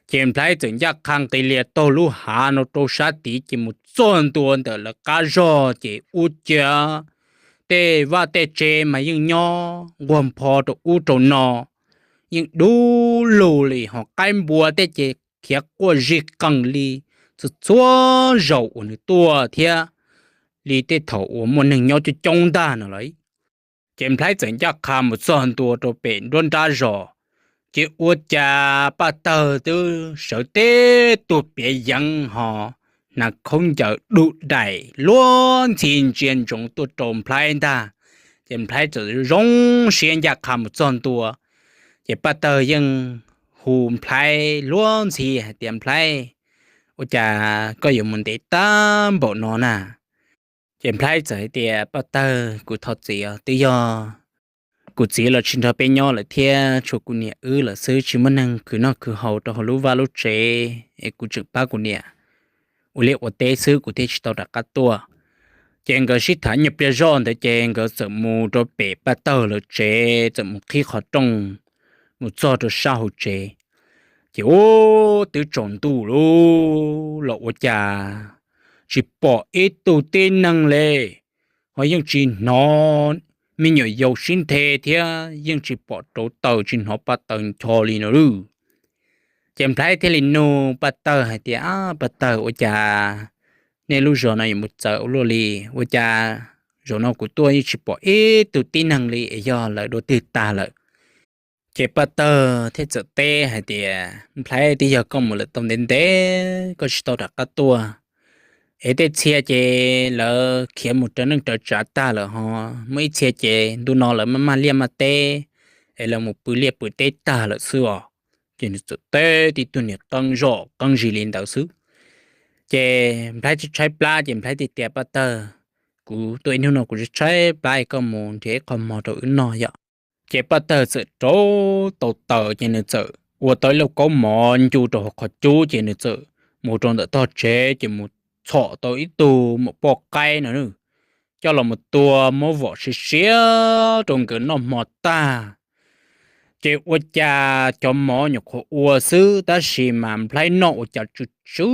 Ces Nplhaib txawm ncaj qha nqis lias taug lub hav no rau sab tid ces mus txog ntua ntawm lawv qab zog ces ua cas tej vaj tej tsev mas yeej nyob nquag npho rau ub rau no, yeej dub lug li, ho qaib npua tej ces khiav quaj zig qees li txhua txhua zaus uas nws tuaj thiab li tej thaum uas muaj neeg nyob coob coob ntag no lawm. Ces Nplhaib txawm ncaj qha mus txog ntua rau pem nruab nrab zos, ces ua cas Paj Tawg twb sawv tib tug piav yeev ho hnav khaub ncaws dub daim luab ntxhi ntsia ntsoov tuaj rau Nplhaib ntag. Ces Nplhaib txawm zoo siab ncaj qha mus txog ntua, ces Paj Tawg yeej hu Nplhaib luab ntxhi hais tias, Nplhaib, ua cas koj yuav mus ntev tag npaum no na? Ces Nplhaib txawm hais tias, Paj Tawg, kuv thov txim os, twb yog kuv txiv los tsis nrog peb nyob lawm thiab tshuav kuv niam wb lawm xwb, tsis muaj neeg khwv noj khwv haus rau hauv lub vaj lub tsev es kuv tseem pab kuv niam ua liaj ua teb xwb kuv thiaj tsis tau rov qab tuaj. Ces nkawd sib tham nyuag pliag zoj ntawd ces nkawd txawm mus rau pem Paj Tawg lawv tsev, txawm mus qhib qhov rooj mus txog rau sab hauv tsev. Ces ua twb tsaus ntuj lauj los ua cas tsis pom ib tug tib neeg li, ho yeej tsis hnov me nyuam yaus sib nthe thiab yeej tsis pom rauv taws tsis hnov Paj Tawg ncho li no lauj. Ces Nplhaib thiaj li nug Paj Tawg hais tias, Paj Tawg, ua cas nej lub zos no yuav mus txawv ua luaj li? Ua cas zaum no kuv tuaj yeej tsis pom ib tug tib neeg li, es yog lawv dua twg tag lawm? Ces Paj Tawg thiaj txawm teb hais tias, Nplhaib, twb yog koj mus lawm tau ntev ntev koj tsis tau rov qab tuaj, es tej txhia ces lawv khiav mus rawv neej rawv tsav tag lawm ho, muaj ib txhia ces ntu no lawv maj maj liaj maj teb, es lawv mus pw liaj pw teb tag lawm xwb os. Ces nws txawm teb tib tug niag qeeb zoj qeeb zis li ntawd xwb. Ces Nplhaib tshaib plab ces Nplhaib thiaj tias, Paj Tawg, kuv tuaj ib hnub no kuv tshaib plab, koj mus nrhiav ib qho mov rau wb noj yom. Ces Paj Tawg txawm rauv tau taws ces nws txawm ua tau ib lauj kaub mov ncu rau hauv qhov cub ces nws txawm mus rau ntawm tog tsev ces mus txhom tau ib tug maum poj qaib no, coj los mus tua muab vom siav siav rau nkawd noj hmo tag. Ces ua cas cov mov nyuam qhuav ua xwb tab sis mas Nplhaib noj ua cas tsw tsw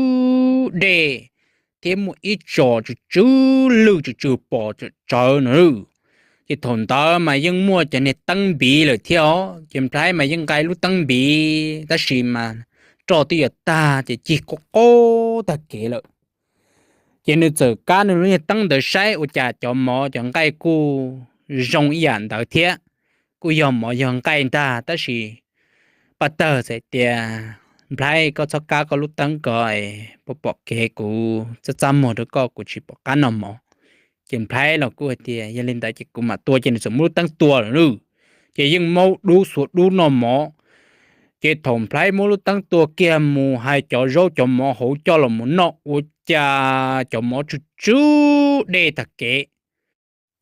dej thiab muaj ib tsos tsw tsw lwj tsw tsw pos tsawv tsawv no. Ces thaum ntawd mas yeej muaj cov niag teeb npiv lawm thiab os, ces Nplhaib mas yeej nqa lub teeb npiv tab sis mas roj twb yuav tag ces cig qaub qaub tag kev lawm. Ces nws txawm kab nws lub niag teeb ntawd saib ua cas cov mov cov nqaij kuj zoo ib yam ntawd thiab, kuj yog mov yog nqaij ntag tab sis Paj Tawg txawm tias, Nplhaib, koj txhob kab koj lub teeb ko, pom pom kev kuv txaj txaj muag rau koj kuv tsis pom qab noj mov. Ces Nplhaib los kuj hais tias, Yog li ntawd ces kuv mam tua, ces nws txawm muab lub teeb tua lawm nawb. Ces yeej maub dub xuas dub noj mov. Ces thaum Nplhaib muab lub teeb tua kiag mus hais cov zaub cov mov hauv coj los mus noj ua cas cov mov tsw tsw dej tag kev.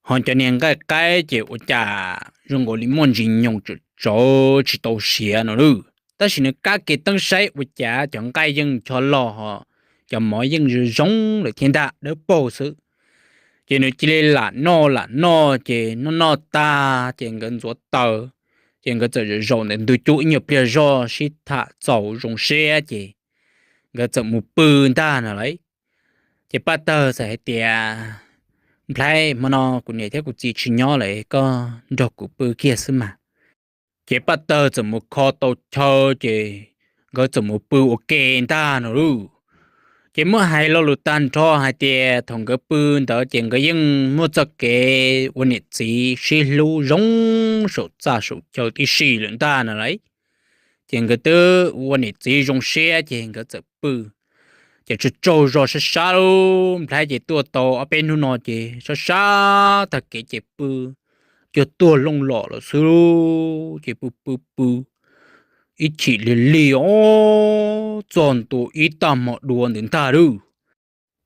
Ho cov niag nqaij qaib ces ua cas zoo nkaus li muaj ntsis nyoos tsawm tsawv tsis tau siav no lawm, tab sis nws kab kiag teeb saib ua cas cov nqaij yeej ncho loj ho cov mov yeej zoo zoo lawm thiab ntag, dawb paug xwb. Ces nws cia li lam noj lam noj ces noj noj tag ces nkawd ntxuav taws, ces nkawd txawm zaum zaum ntawm ntug cub ib nyuag pliag zog sib tham txaus zoo siab ces nkawd txawm mus pw ntag no lauj. Ces Paj Tawg txawm hais tias, Nplhaib, hmo no kuv niam thiab kuv txiv tsis nyob lawm, koj nrog kuv pw kiag xwb mas. Ces Paj Tawg txawm mus kho tau chaw ces nkawd txawm mus pw ua ke ntag no lauj. Ces muab hais lo lus tag nrho hais tias thaum nkawd pw ntawd ces nkawd yeej muaj txoj kev ua niam txiv sib hlub zoo saum txaj saum chaw tib si lawm ntag no lauj. Ces nkawd twb ua niam txiv zoo siab ces nkawd txawm pw. Ces tsaug tsaug zog sab sab lub Nplhaib ces tuaj tau ob peb hnub no ces sab sab tag kev ces pw cuag tuag looj lom lawm xwb. Ces pw pw pw ib chim lig lig os, txog ntua ib tag hmo dua ntawd ntag lauj.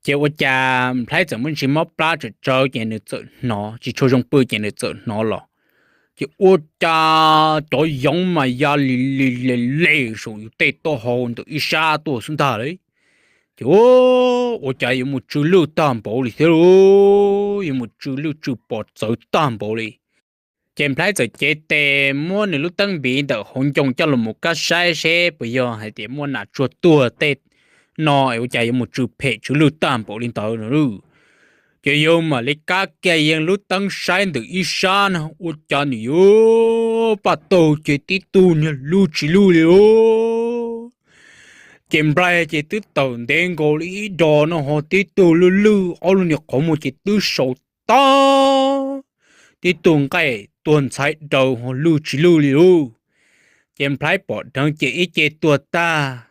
Ces ua cas Nplhaib txawm muaj ntsis mob plab tsawv tsawv ces nws txawm hnov, tsis tshua zoo pw ces nws txawm hnov los. Ces ua cas cov yoov mas ya li li le le saum yus tej taub hau ntawm ib sab tuaj xwb ntag lauj. Ces ua cas yuav mus tsw lwj tag npaum li thiab lauj, yuav mus tsw lwj tsw pos txawv tag npaum li. Ces Nplhaib txawm cev tes muab nws lub teeb npiv ntawm hauv ncoo coj los mus kab saib seb puas yog hais tias muaj nas tsuag tuag tej no es ua cas yuav mus tsw phem tsw lwj tag npaum li ntawd no lauj. Ces yawg mam li kab kiag yawg lub teeb saib ntawm ib sab no ua cas nws yuav paj taug ces tib tug niag lwj tsis lwj li lauj. Ces Nplhaib ces twb tawm ntev nkaus li ib dos no ho tib tug lwj lwj, ob lub niag qhov muag ces twb sau tag, tib tug nqaij tuag ntxhaiv daws ho lwj tsis lwj li lauj. Ces Nplhaib pom dheev ces ib ce tuag tag,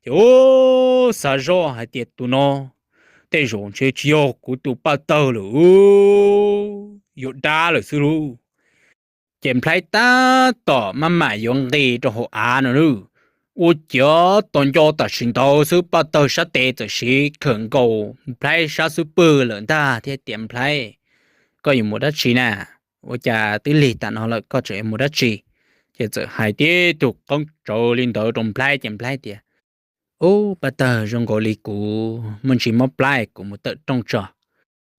ces ua xav zoj hais tias tus no tej zaum ntshe tsis yog kuv tus paj tawg lawm, yuav dab lawm xwb lauj. Ces Nplhaib tab tom maj mam yuav nqis rau hauv av no lauj, ua ciav tos nco tam sim ntawd xwb paj tawg sab tes txawm siv khawm nkaus Nplhaib sab xub pwg lawm ntag thiab tias, Nplhaib, koj yuav mus dab tsi na? Ua cas twb lig tam no lawm koj tseem yuav mus dab tsi? Ces txawm hais tib tug qeeb tsawv li ntawd rau Nplhaib ces Nplhaib tias, Ub, paj tawg, zoo nkaus li kuv muaj ntsis mob plab es kuv mus tawm rooj tso.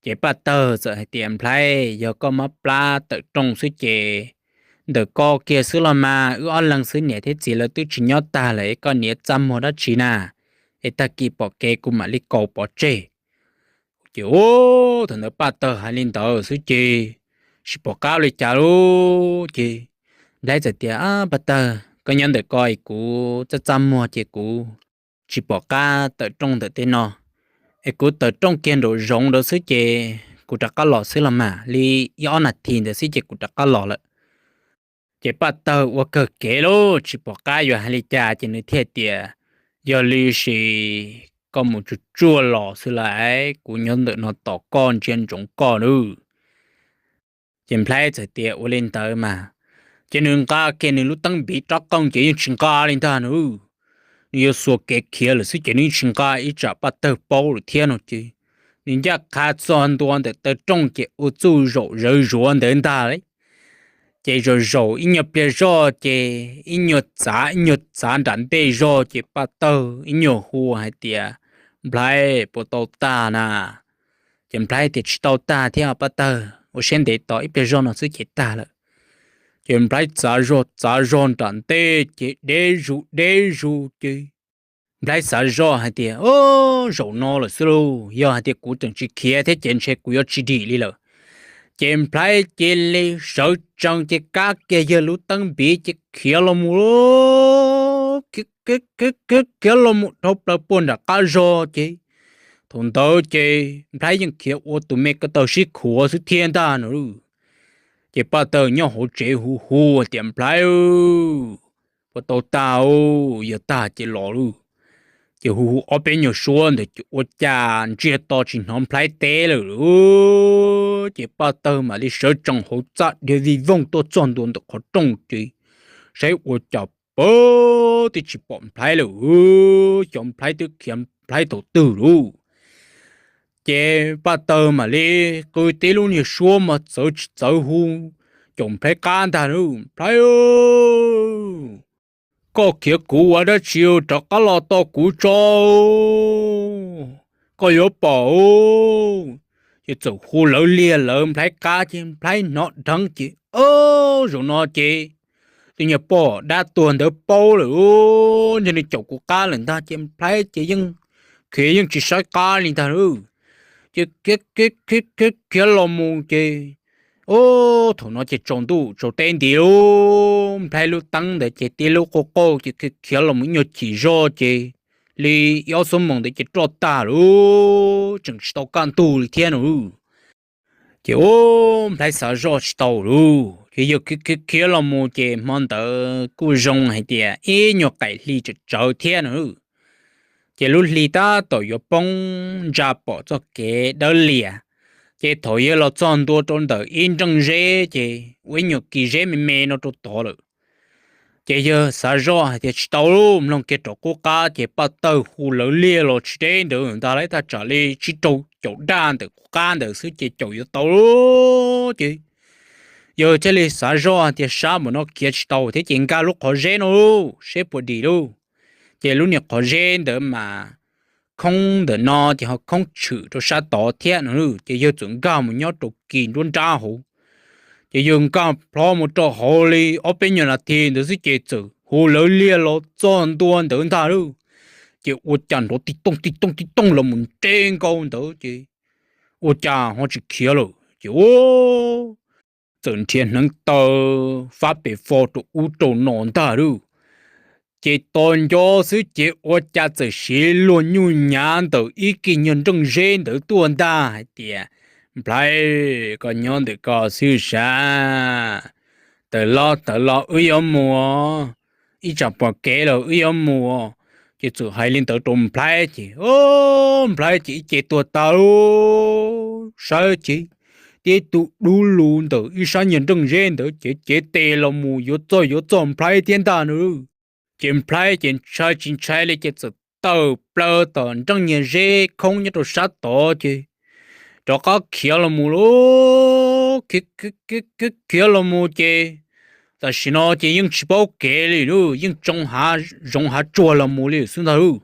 Ces paj tawg txawm hais tias, Nplhaib, yog koj mob plab tawm rooj xwb ces ntawm ko kiag xwb los mas, wb ob leeg xwb, niam thiab txiv lawv twb tsis nyob tag lawm es koj niaj txaj muag dab tsi na? Es tag kis pom kev kuv mam li kaus pov tseg. Ces ub, thaum ntawd paj tawg hais li ntawd xwb ces tsis pom qab li cas lauj. Ces Nplhaib txawm tias, Paj tawg, koj nyob ntawm ko es kuv txaj txaj muag ces kuv tsis pom qab tawm rooj ntawm tej no, es kuv tawm rooj kiag nraum zoov ntawd xwb ces kuv rov qab los xwb los mas, li ib ob nas this ntawd xwb ces kuv rov qab los lawm. Ces Paj Tawg ua kawg kev lauj, tsis pom qab yuav hais li cas ces nws thiaj tias, Yog li sis koj mus tsuag tsuag los xwb lauj, kuv nyob ntawm no tos koj ntsia ntsoov koj nawb. Ces Nplhaib txawm tias, Ua li ntawd mas. Ces nws nqa kiag nws lub teeb npiv rov qeej ces yeej tsis nqa li ntag nawb. Nws yuav xuas kev khiav lawm xwb ces nws yeej tsis nqa, ib tsam Paj Tawg paub lawm thiab no ces nws ncaj qha txog ntua ntawm taw rooj ces ua txuj zaum zawv zuav ntawd ntag lauj. Ces zaum zaum ib nyuag pliag zoj ces ib nyuag txav ib nyuag txav nram ntej zog ces Paj Tawg ib nyuag hu hais tias, Nplhaib, puas tau tag na? Ces Nplhaib tias, Tsis tau tag thiab Paj Tawg, ua siab ntev tos ib pliag zoj no xwb ces tag lawm. Ces Nplhaib txav zog txav zog nram ntej ces deb zus deb zus ces Nplhaib xav zoj hais tias, Zaum no lawm xwb lauj, yog hais tias kuv tseem tsis khiav thiab ces ntshe kuv yuav tsis dim li lawm. Ces Nplhaib cia li sawv tsees ces kab kiag yawg lub teeb npiv ces khiav los mus, khiav los mus dhau plaws puag nram qab zog ces thaum ntawd ces Nplhaib yeej khiav ua tus me ko taw sib khuav xwb thiab ntag no. Ces Paj Tawg nyob hauv tsev hu hu tias, Nplhaib, puas tau tag, yog tag ces los lauj. Ces hu hu ob peb nyuag suab ntawd ces ua cas ntsiag to tsis hnov Nplhaib teb lawm. Ces Paj Tawg mam li sawv tsees hauv txaj dhia vij voog tuaj txog ntua ntawm qhov rooj ces saib ua cas pag twb tsis pom Nplhaib lawm, xyov Nplhaib twb khiav Nplhaib thaum twg lauj. Ces Paj Tawg mam li qw tib lub niag suab mas txawv tsis txawv hu caum Nplhaib qab ntag, Nplhaib, koj khiav kuv ua dab tsi rov qab los tos kuv tso, koj yuav pom. Ces txawm hu lawv liag lawv Nplhaib qab ces Nplhaib hnov dheev ces, Zaum no ces tus nyuag poj dab tuag ntawd paub lawm, ntshe nws caum kuv qab lawm ntag. Ces Nplhaib ces yeej khiav yeej tsis saib qab li ntag lauj. Ces khiav los mus ces, thaum no ces tsaus ntuj tsaus teb nti lauj, Nplhaib lub teeb ntawd ces tib lub qauj qauj ces khiav los mus ib nyuag chim zog ces li ob xuab moos ntawd ces roj tag lauj, tseem tsis tau kaj ntug li thiab no. Ces ub, Nplhaib xav zoj tsis tau lauj, ces yawg khiav khiav los mus ces hmo ntawd kuj zoo hais tias ib nyuag qaim hli tsawv tsawv thiab no. Ces lub hli tab tom yuav poob ntsa pom txoj kev dawb lias, ces thaum yawg los txog ntua rau ntawm ib nreej zeb ces ua ib nyuag kis zeb me me no rau tod lawm. Ces yawg xav zoj hais tias tsis tau lauj, mloog kiag rov qub qab ces Paj Tawg hu lawv liag los tsis deb ntawd ntag lauj, thaj tsam li tsib rau caum daj ntawm qub qab ntawd xwb ces caum yuav tau lauj. Ces yawg thiaj li xav zoj hais tias sab npaum no khiav tsis tau thiab ces nkag lub qhov zeb no lauj, seb puas dim lauj. Ces lub niag qhov zeb ntawd mas khoob ntawm no ces ho khoob tshwm rau sab tod thiab no, ces yawg txawm nkag mus nyob rau kis nruab nrab hauv. Ces yawg nkag plho mus rau hauv li ob peb nyuag nas this ntawd xwb ces txawm hu lawv liag los txog ntua ntawd ntag lauj. Ces ua cas nrov tij tooj tij tooj tij tooj los mus nres nkaus ntawd ces ua cas ho tsis khiav lawm ces txawm nrhiav hneev taw fab pes fo rau ub rau no ntag lauj. Ces tos nco xwb ces ua cas txawm siv luag nyuj nyav ntawm ib kis nyuag nreej zeb ntawd tuaj ntag hais tias, Nplhaib, koj nyob ntawm ko xwb sav, tawm los tawm los wb yuav mus, ib tsam pom kev los wb yuav mus. Ces txawm hais li ntawd rau Nplhaib ces, Nplhaib ces ib ce tuag tas lauj, saib ces tib tug dub lug ntawm ib sab nyuag nreej zeb ntawd ces cev tes los mus yuav txog yuav txog Nplhaib thiab ntag na. Ces Nplhaib ces ntshai tsis ntshai li ces txawm tawm plaws tom nreej nyuag zeb khoob nyob rau sab tod ces rov qab khiav los mus lauj. Khiav los mus ces tam sim no ces yeej tsis paub kev li lauj, yeej tsoo hav zoov hav tsuag los mus li xwb ntag lauj.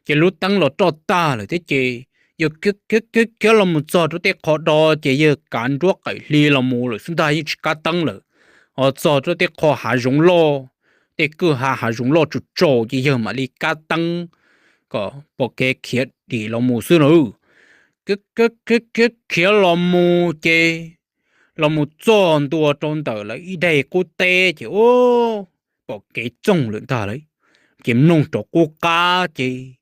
Ces lub teeb los roj tag lawm thiab ces yawg khiav khiav khiav los mus txog rau tej qho do ces yawg kav nruab qaim hli los mus lawm xwb ntag, yeej tsis kab teeb lawm. Ho txog rau tej qho hav zoov loj, tej kwj ha hav zoov loj tsaus tsaus ces yawg mam li kab teeb kom pom kev khiav dim los mus xwb na. Khiav khiav khiav khiav los mus ces los mus txog ntua rau ntawm lawv ib daig qub teb ces ub, pom kev txoog lawm ntag lauj. Ces mloog rov qub qab ces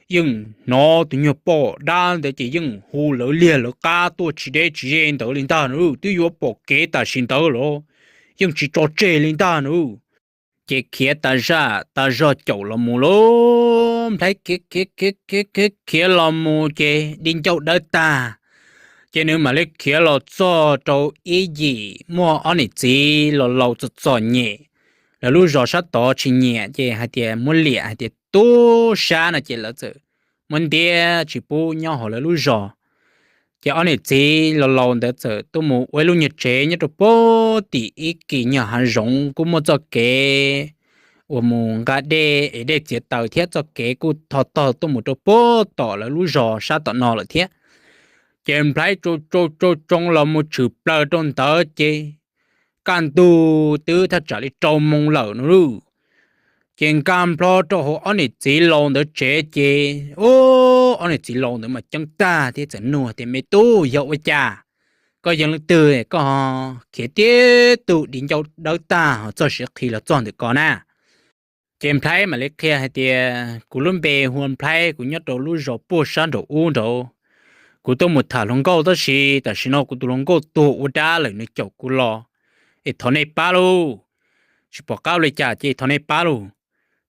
yeej hnov tus nyuag poj dab ntawd ces yeej hu lawv liag lawv qab tuaj tsis deb tsis ze ntawd li ntag na, twb yuav pom kev tam sim ntawd los yeej tsis tso tseg li ntag nawb. Ces khiav tas zaj tas zog caum los mus lauj, Nplhaib khiav khiav khiav khiav khiav los mus ces di ncauj dawb tag. Ces nws mam li khiav los txog rau ib yim muaj ob niam txiv laus laus txom txom nyem, lawv lub zos sab tod tsis nyiam ces hais tias muab liam hais tias tub sab no ces lawv txawm muab ntiab tsis pub nyob hauv lawv lub zos. Ces ob niam txiv laus laus ntawd txawm tuaj mus ua ib lub nyuag tsev nyob rau puag tim ib kis nyuag hav zoov kuj muaj txoj kev uas mus nqa dej es dej txiav taws thiab txoj kev kuj tho tog tuaj mus rau puag tom lawv lub zos sab tom no lawm thiab. Ces Nplhaib tsoo tsoo tsoo los mus tshwm plaws rau ntawd ces kaj ntug twb thaj tsam li rau moos lawm no lauj. Ces nkag nplho rau hauv ob niam txiv laus ntawd tsev ces, ub, ob niam txiv laus ntawd mas ceeb tag thiab txawm nug tias, Me tub, yog ua cas koj yog leej twg koj khiav tib tug di ncauj dawb tag ho txog siav qhi los txog ntawm ko na? Ces Nplhaib mam li qhia hais tias, Kuv lub npe hu ua Nplhaib, kuv nyob rau lub zos puag sab nraum ub nraud. Kuv tuaj mus tham hluas nkauj tab sis tam sim no kuv tus hluas nkauj tuag ua dab lawm nws caum kuv los, es thov nej pab lauj. Tsis pom qab ua li cas ces thov nej pab lauj.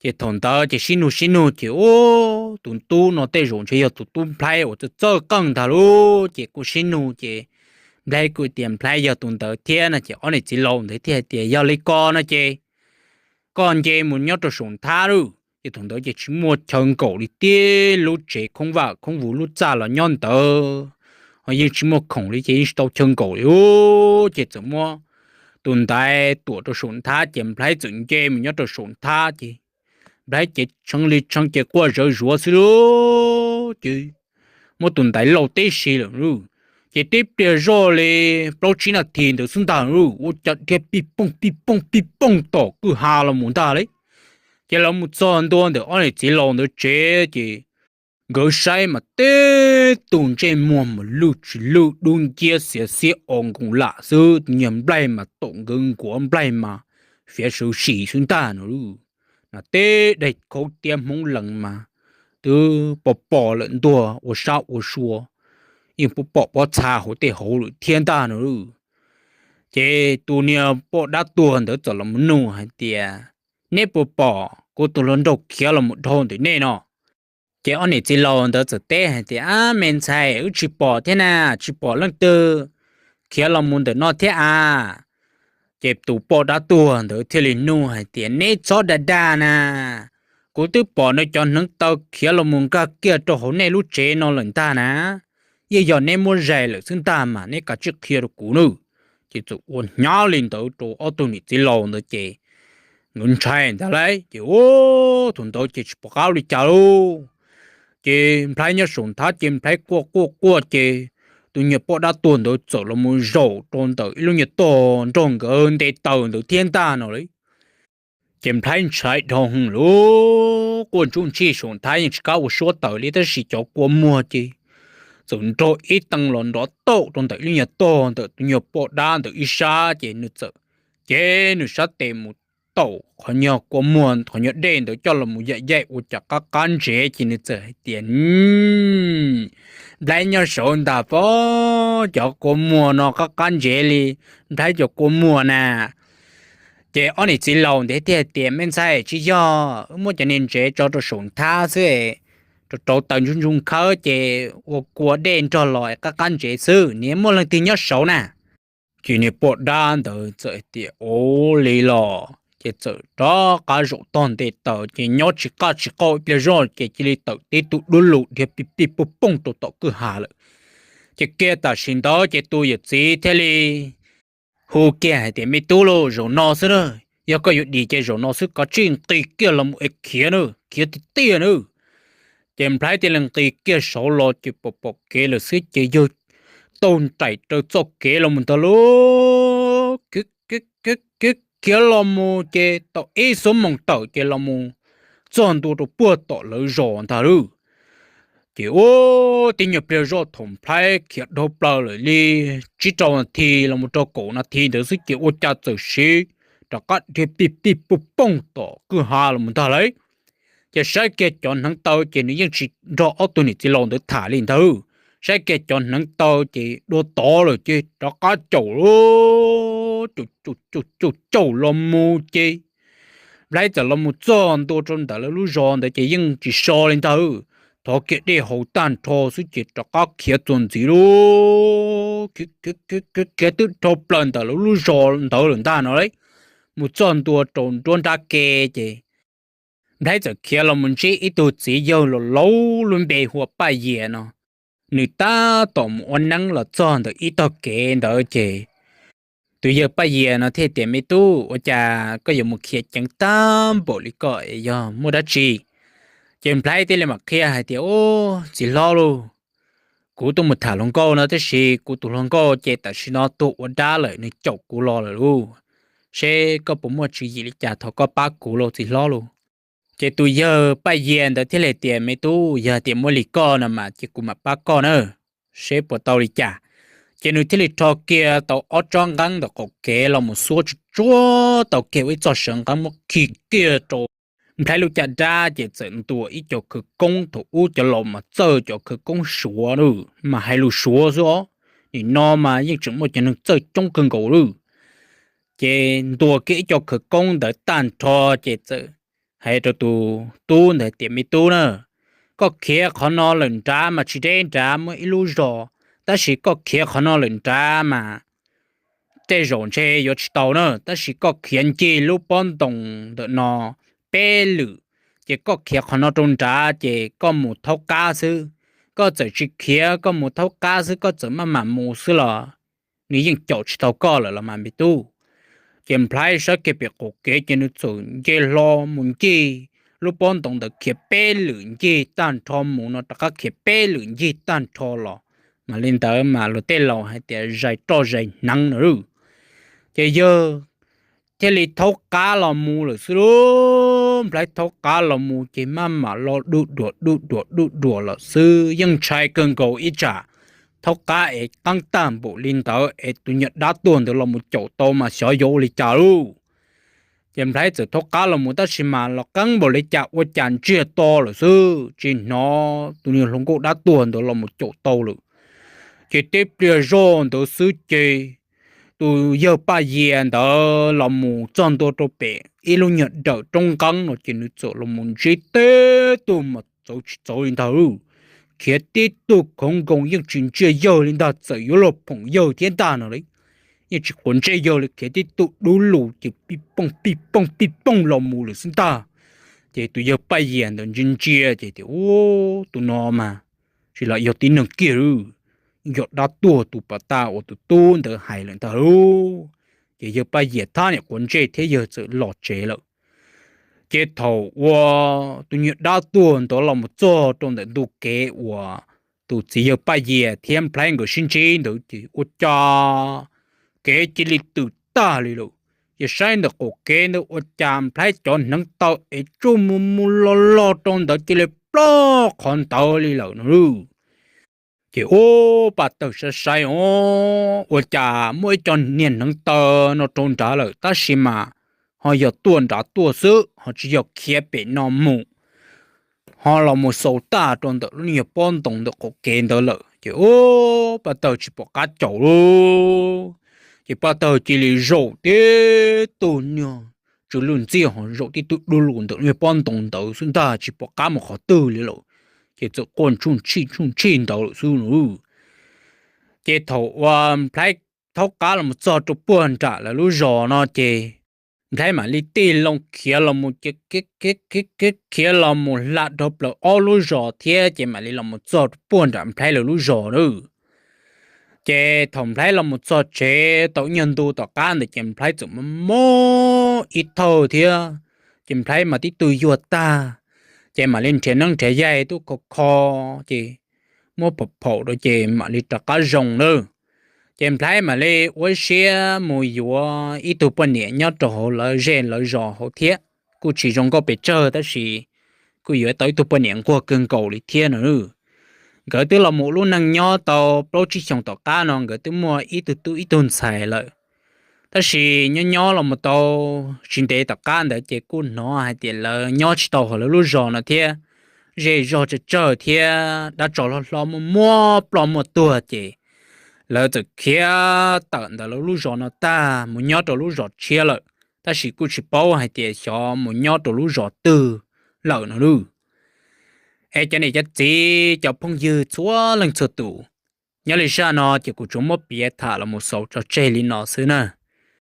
Ces thaum ntawd ces sib nug sib nug ces, ub, tus tub no tej zaum ntshe yog tus tub Nplhaib uas txawj txawj qeej ntag lauj. Ces kuj sib nug ces Nplhaib kuj tias Nplhaib yog tus ntawd thiab no ces ob niam txiv laus ntawd thiaj hais tias, Yog li ko no ces koj nce mus nyob rau saum nthab lauj. Ces thaum ntawd ces tsis muaj chaw nkaum li, tib lub tsev khoob vaj khoob vus lub txaj los nyob ntawd, ho yeej tsis muaj khoom li ces yeej tsis tau chaw nkaum li. Ub, ces txawm muab tus ntaiv tuam rau saum nthab ces Nplhaib txawm nce mus nyob rau saum nthab ces Nplhaib cev tshee li tshee ces quaj zawv zuav xwb lauj. Ces muab tus ntaiv lauj tib si lawm lauj. Ces tib pliag zoj li plaub tsib nas this ntawd xwb ntag lauj, ua cas dhia pij pooj pij pooj pij pooj tom kwj ha los mus ntag li. Ces lawv mus txog ntua ntawm ob niam txiv laus ntawd tsev ces nkawd saib mas tib tug ntsej muag mas lwj tsis lwj dub nciab xiav xiab o nkoos lam xwb, nyuag nplaig mas tom nkawd nkuav nplaig mas fiav sawv sim xwb ntag no. Na teb daig khaub tiab hmoob lees mas twb pom pom lawm ntuag ua sab ua sua, yeej pom pom pob txha hauv tej hauv lawm thiab ntag no. Ces tus niag poj dab tuag ntawd txawm los mus nug hais tias, Neb puas pom kuv tus hluas nraug khiav los mus dhau ntawm nej no? Ces ob niam txiv laus ntawd txawm teb hais tias, Ab, me ntxhais, wb tsis pom thiab na, tsis pom leej twg khiav los mus ntawm no thiab a. Ces tus poj dab tuag ntawd thiaj li nug hais tias, Neb txhob dag dag na, kuv twb pom nws cov hneev taw khiav los mus nkag kiag rau hauv nej lub tsev no lawm ntag na. Yeej yog neb muab zais lawm xwb ntag mas neb kav tsij qhia rau kuv nawb. Ces txawm ua hnyav li ntawd rau ob tug niam txiv laus ntawd ces nkawd ntshai ntag lauj. Ces ub, thaum ntawd ces tsis pom qab ua li cas lauj. Ces Nplhaib nyob saum nthab ces Nplhaib quaj quaj quaj ces tus nyuag poj dab tuag ntawd txawm los mus zaum rau ntawm ib lub nyuag tog nrog nkawd nte taws ntawd thiab ntag no li. Ces Nplhaib ntshai dhau hwv lauj, quaj ntsuj ntsij saum nthab yeej tsis kam ua suab taws li tab sis cov kua muag ces txawm nrog ib tees los nrov tauj rau ntawm ib lub nyuag tog ntawm tus nyuag poj dab ntawd ib sab ces nws txawm cev nws sab tes mus taum qhov nyuag kua muag qhov nyuag dej ntawd coj los mus yaim yaim ua cas qab qab ntsev ces nws txawm hais tias, Nplhaib nyob saud ntag pob, cov kua muag no qab qab ntsev li, Nplhaib cov kua muag na. Ces ob niam txiv laus ntawd thiaj hais tias, Me ntxhais, tsis yog, wb muab cov niag ntsev tso rau saum nthab xwb, rau rau taws ntsuj ntsuj khawb ces ua kua dej nrog los qab qab ntsev xwb, nws muaj leej twg nyob saud na? Ces niag poj dab ntawd txawm hais tias, Ua li los. Ces txawm rov qab zaum tog nte taws ces nyob tsis qab tsis qaug ib pliag zoj ces cia li tawm tib tug duab lug dhia pij pij pooj pooj rau tom kwj ha lawm. Ces kiag tam sim ntawd ces tus yawm txiv thiaj li hu kiag hais tias, Me tub lauj, zaum no xwb na, yog koj yuav dim ces zaum no xwb, kav tsij nqis kiag los mus es khiav na, khiav tiag tiag na. Ces Nplhaib thiaj li nqis kiag saud los ces pom pom kev lawm xwb ces yawg taug nraim raws txoj kev los mus ntag lauj. Khiav los mus ces tau ib xuab moos tawm ces los mus txog ntua rau puag tom lawv zos ntag lauj. Ces ua tib nyuag pliag zoj thaum Nplhaib khiav dhau plaws lawm li tsib rau nas this los mus rau kaum nas this ntawd xwb ces ua cas txawm siv rov qab dhia pij pij pooj pooj tom kwj ha los mus ntag lauj. Ces saib kiag cov hneev taw ces nws yeej tsis nrog ob tug niam txiv laus ntawd tham li ntag. Saib kiag cov hneev taw ces dua tod lawm ces rov qab caum lauj. caum caum caum caum los mus ces Nplhaib txawm los mus txog ntua rau ntawm lawv lub zos ntawd ces yeej tsis so li ntag. Thov kiag dej haus tag nrho xwb ces rov qab khiav txuas ntxiv lauj. Khiav twb dhau plaws ntawm lawv lub zos ntawd lawm ntag no lauj, mus txog ntua rau nruab nrab ke ces Nplhaib txawm khiav los mus ntsib ib tug txiv yawg laus laus lub npe hu ua Paj Yias no. Nws tab tom mus ua neeb los txog ntawm ib tog kev ntawd ces tus yawg Paj Yias no thiaj tias, Me tub, ua cas koj yuav mus khiav ceev tag npaum li koj es yog muaj dab tsi? Ces Nplhaib thiaj li mam qhia hais tias, Ub, txiv hlob lauj, kuv tuaj mus tham hluas nkauj no tab sis kuv tus hluas nkauj ces tam sim no tuag ua dab lawm, nws caum kuv los lawm lauj. Seb koj puas muaj tswv yim li cas, thov koj pab kuv lauj txiv hlob lauj. Ces tus yawg Paj Yias ntawd thiaj li tias, Me tub, yog tias muaj li koj no mas ces kuv mam pab koj na, seb puas tau li cas. Ces nws thiaj li rho kiag tau ob tsob nqeeb ntawm qaum kev los mus xuab tsuag tsuag tau kiag ua ib txoj sawv nqeeb muab khi kiag rau Nplhaib lub caj dab ces txawm ntuas ib co khawv koob. Thaum ub cov laus mas txawj cov khawv koob Suav lawm mas hais lus Suav xwb os, nim no mas yeej tseem muaj cov neeg txawj coob kawg nkaus lawm. Ces ntuas kiag ib co khawv koob ntawd tag nrho ces txawm hais rau tus tub ntawd tias, Me tub na, koj khiav qhov no lawm nrad mas tsis deb nrad muaj ib lub zos, tab sis koj khiav qhov no lawm nrad mas tej zaum ntshe yuav tsis tau na, tab sis koj khiav ncig lub pob ntoos ntawm no peb lwm, ces koj khiav qhov no rau nrad ces koj mus thaub qab xwb. Koj txawm tsis khiav, koj mus thaub qab xwb, koj txawm maj mam mus xwb los nws yeej caum tsis tau koj lawm los mas me tub. Ces Nplhaib saib kiag pem qaum kev ces nws txawm nce hlo mus ncig lub pob ntoos ntawd khiav peb lwm ncig tag nrho mus no rov qab khiav peb lwm ncig tag nrho los, mas li ntawd mas luag tej laus hais tias zais roj zais hneev no. Ces yawg thiaj li thaub qab los mus lawm xwb lauj. Nplhaib thaub qab los mus ces maj mam los duj duam duj duam duj duam lawm xwb, yeej ntshai kawg nkaus ib tsam thaub qab es qeeb tag npaum li ntawd es tus nyuag dab tuag ntawd los mus caum tau mas xyov yuav ua li cas lauj. Ces Nplhaib txawm thaub qab los mus tab sis mas los qeeb npaum li cas ua cas ntsiag to lawm xwb, tsis hnov tus niag hluas nkauj dab tuag ntawd los mus caum tau lawm. Ces tib pliag zoj ntawd xwb ces tus yawg Paj Yias ntawd los mus txog ntua rau pem ib lub nyuag dawm roob nqeeb no ces nws txawm los mus ntsib tib tug mas txawv tsis txawv li ntag lauj. Khiav tib tug khoov nkoos yeej tsis ntsia yawg li ntag, txawm yuav luag phoom yawg thiab ntag no li, yeej tsis quav ntsej yawg li, khiav tib tug dub lug ces pij pooj pij pooj pij pooj los mus lawm xwb ntag. Ces tus yawg Paj Yias ntawd ntsia ntsia ces tias, Ub, tus no mas tsis lam yog tib neeg kiag lauj, yog dab tuag tus pas tag uas tus tub ntawd hais lawm ntag lauj. Ces yawg Paj Yias thab niam quav ntsej thiab yawg txawm los tsev lawm. Ces thaum uas tus nyuag dab tuag ntawd los mus txog rau ntawm ntu kev uas tus txiv yawg Paj Yias thiab Nplhaib nkawd sib ntsib ntawd ces ua cas kev cia li twm tag li lawm. Ces saib ntawm qaum kev ntawd ua cas Nplhaib cov hneev taw es tsuj mus mus los los rau ntawd cia li ploj qhov ntawd li lawm no lauj. Ces ub, Paj Tawg saib saib os, ua cas muaj ib co niag hneev taw no rau nrad lawm tab sis mas ho yog tuaj nrad tuaj xwb, ho tsis yog khiav pem no mus, ho los mus xaus tag rau ntawm lub niag pob ntoos ntawm qaum kev ntawd lawm. Ces ub, Paj Tawg tsis pom qab caum lauj. Ces Paj Tawg cia li zaum tib tug niag tsw lwj ntxiag ho zaum tib tug dub lug ntawm lub niag pob ntoos ntawd xwb ntag, tsis pom qab mus qhov twg li lawm. Ces txawm quaj ntsuj ntshij ntsuj ntshij ntawd lawm xwb lauj. Ces thaum uas Nplhaib thaub qab los mus txog rau puag nram lawv lub zos no ces Nplhaib mam li tig loo khiav los mus ces khiav los mus hla dhau plaws ob lub zos thiab ces mam li los mus txog rau puag nram Nplhaib lawv lub zos na. Ces thaum Nplhaib los mus txog tsev tau ib nyuag ntu tom qab ntawd ces Nplhaib txawm mob mob ib thaug thiab, ces Nplhaib mas tib tug yuag tag, ces mam li nrhiav neeb nrhiav yaig tuaj kho kho, ces muab phaum phaum rau ces mam li rov qab zoo na. Ces Nplhaib mam li ua siab mus yuav ib tug poj niam nyob rau hauv lawv zej lawv zos hauv thiab, kuj tsis zoo nkauj pes tsawg tab sis kuj yuav tau ib tug poj niam nquag kawg nkaus li thiab no. Nkawd twb los mus ua lub neej nyob tau plaub tsib xyoos tom qab no nkawd twb muaj ib tug tub ib tug ntxhais lawm. Tab sis nyob nyob los mus tau tsis ntev tom qab ntawd ces kuj hnov hais tias lawv nyob tsis tau hauv lawv lub zos no thiab, zej zog tsawg tsawg thiab dab tsov hlob hlob muaj muab ploj muaj tuag ces lawv txawm khiav tawm ntawm lawv lub zos no tag mus nyob rau lub zos tshiab lawm, tab sis kuj tsis paub hais tias xyov mus nyob rau lub zos twg lawm no lauj. Es cov niam cov txiv cov phooj ywg txhua leej txhua tus, nyob li zaj no ces kuv tsuas muab piav tham los mus xaus tso tseg li no xwb na.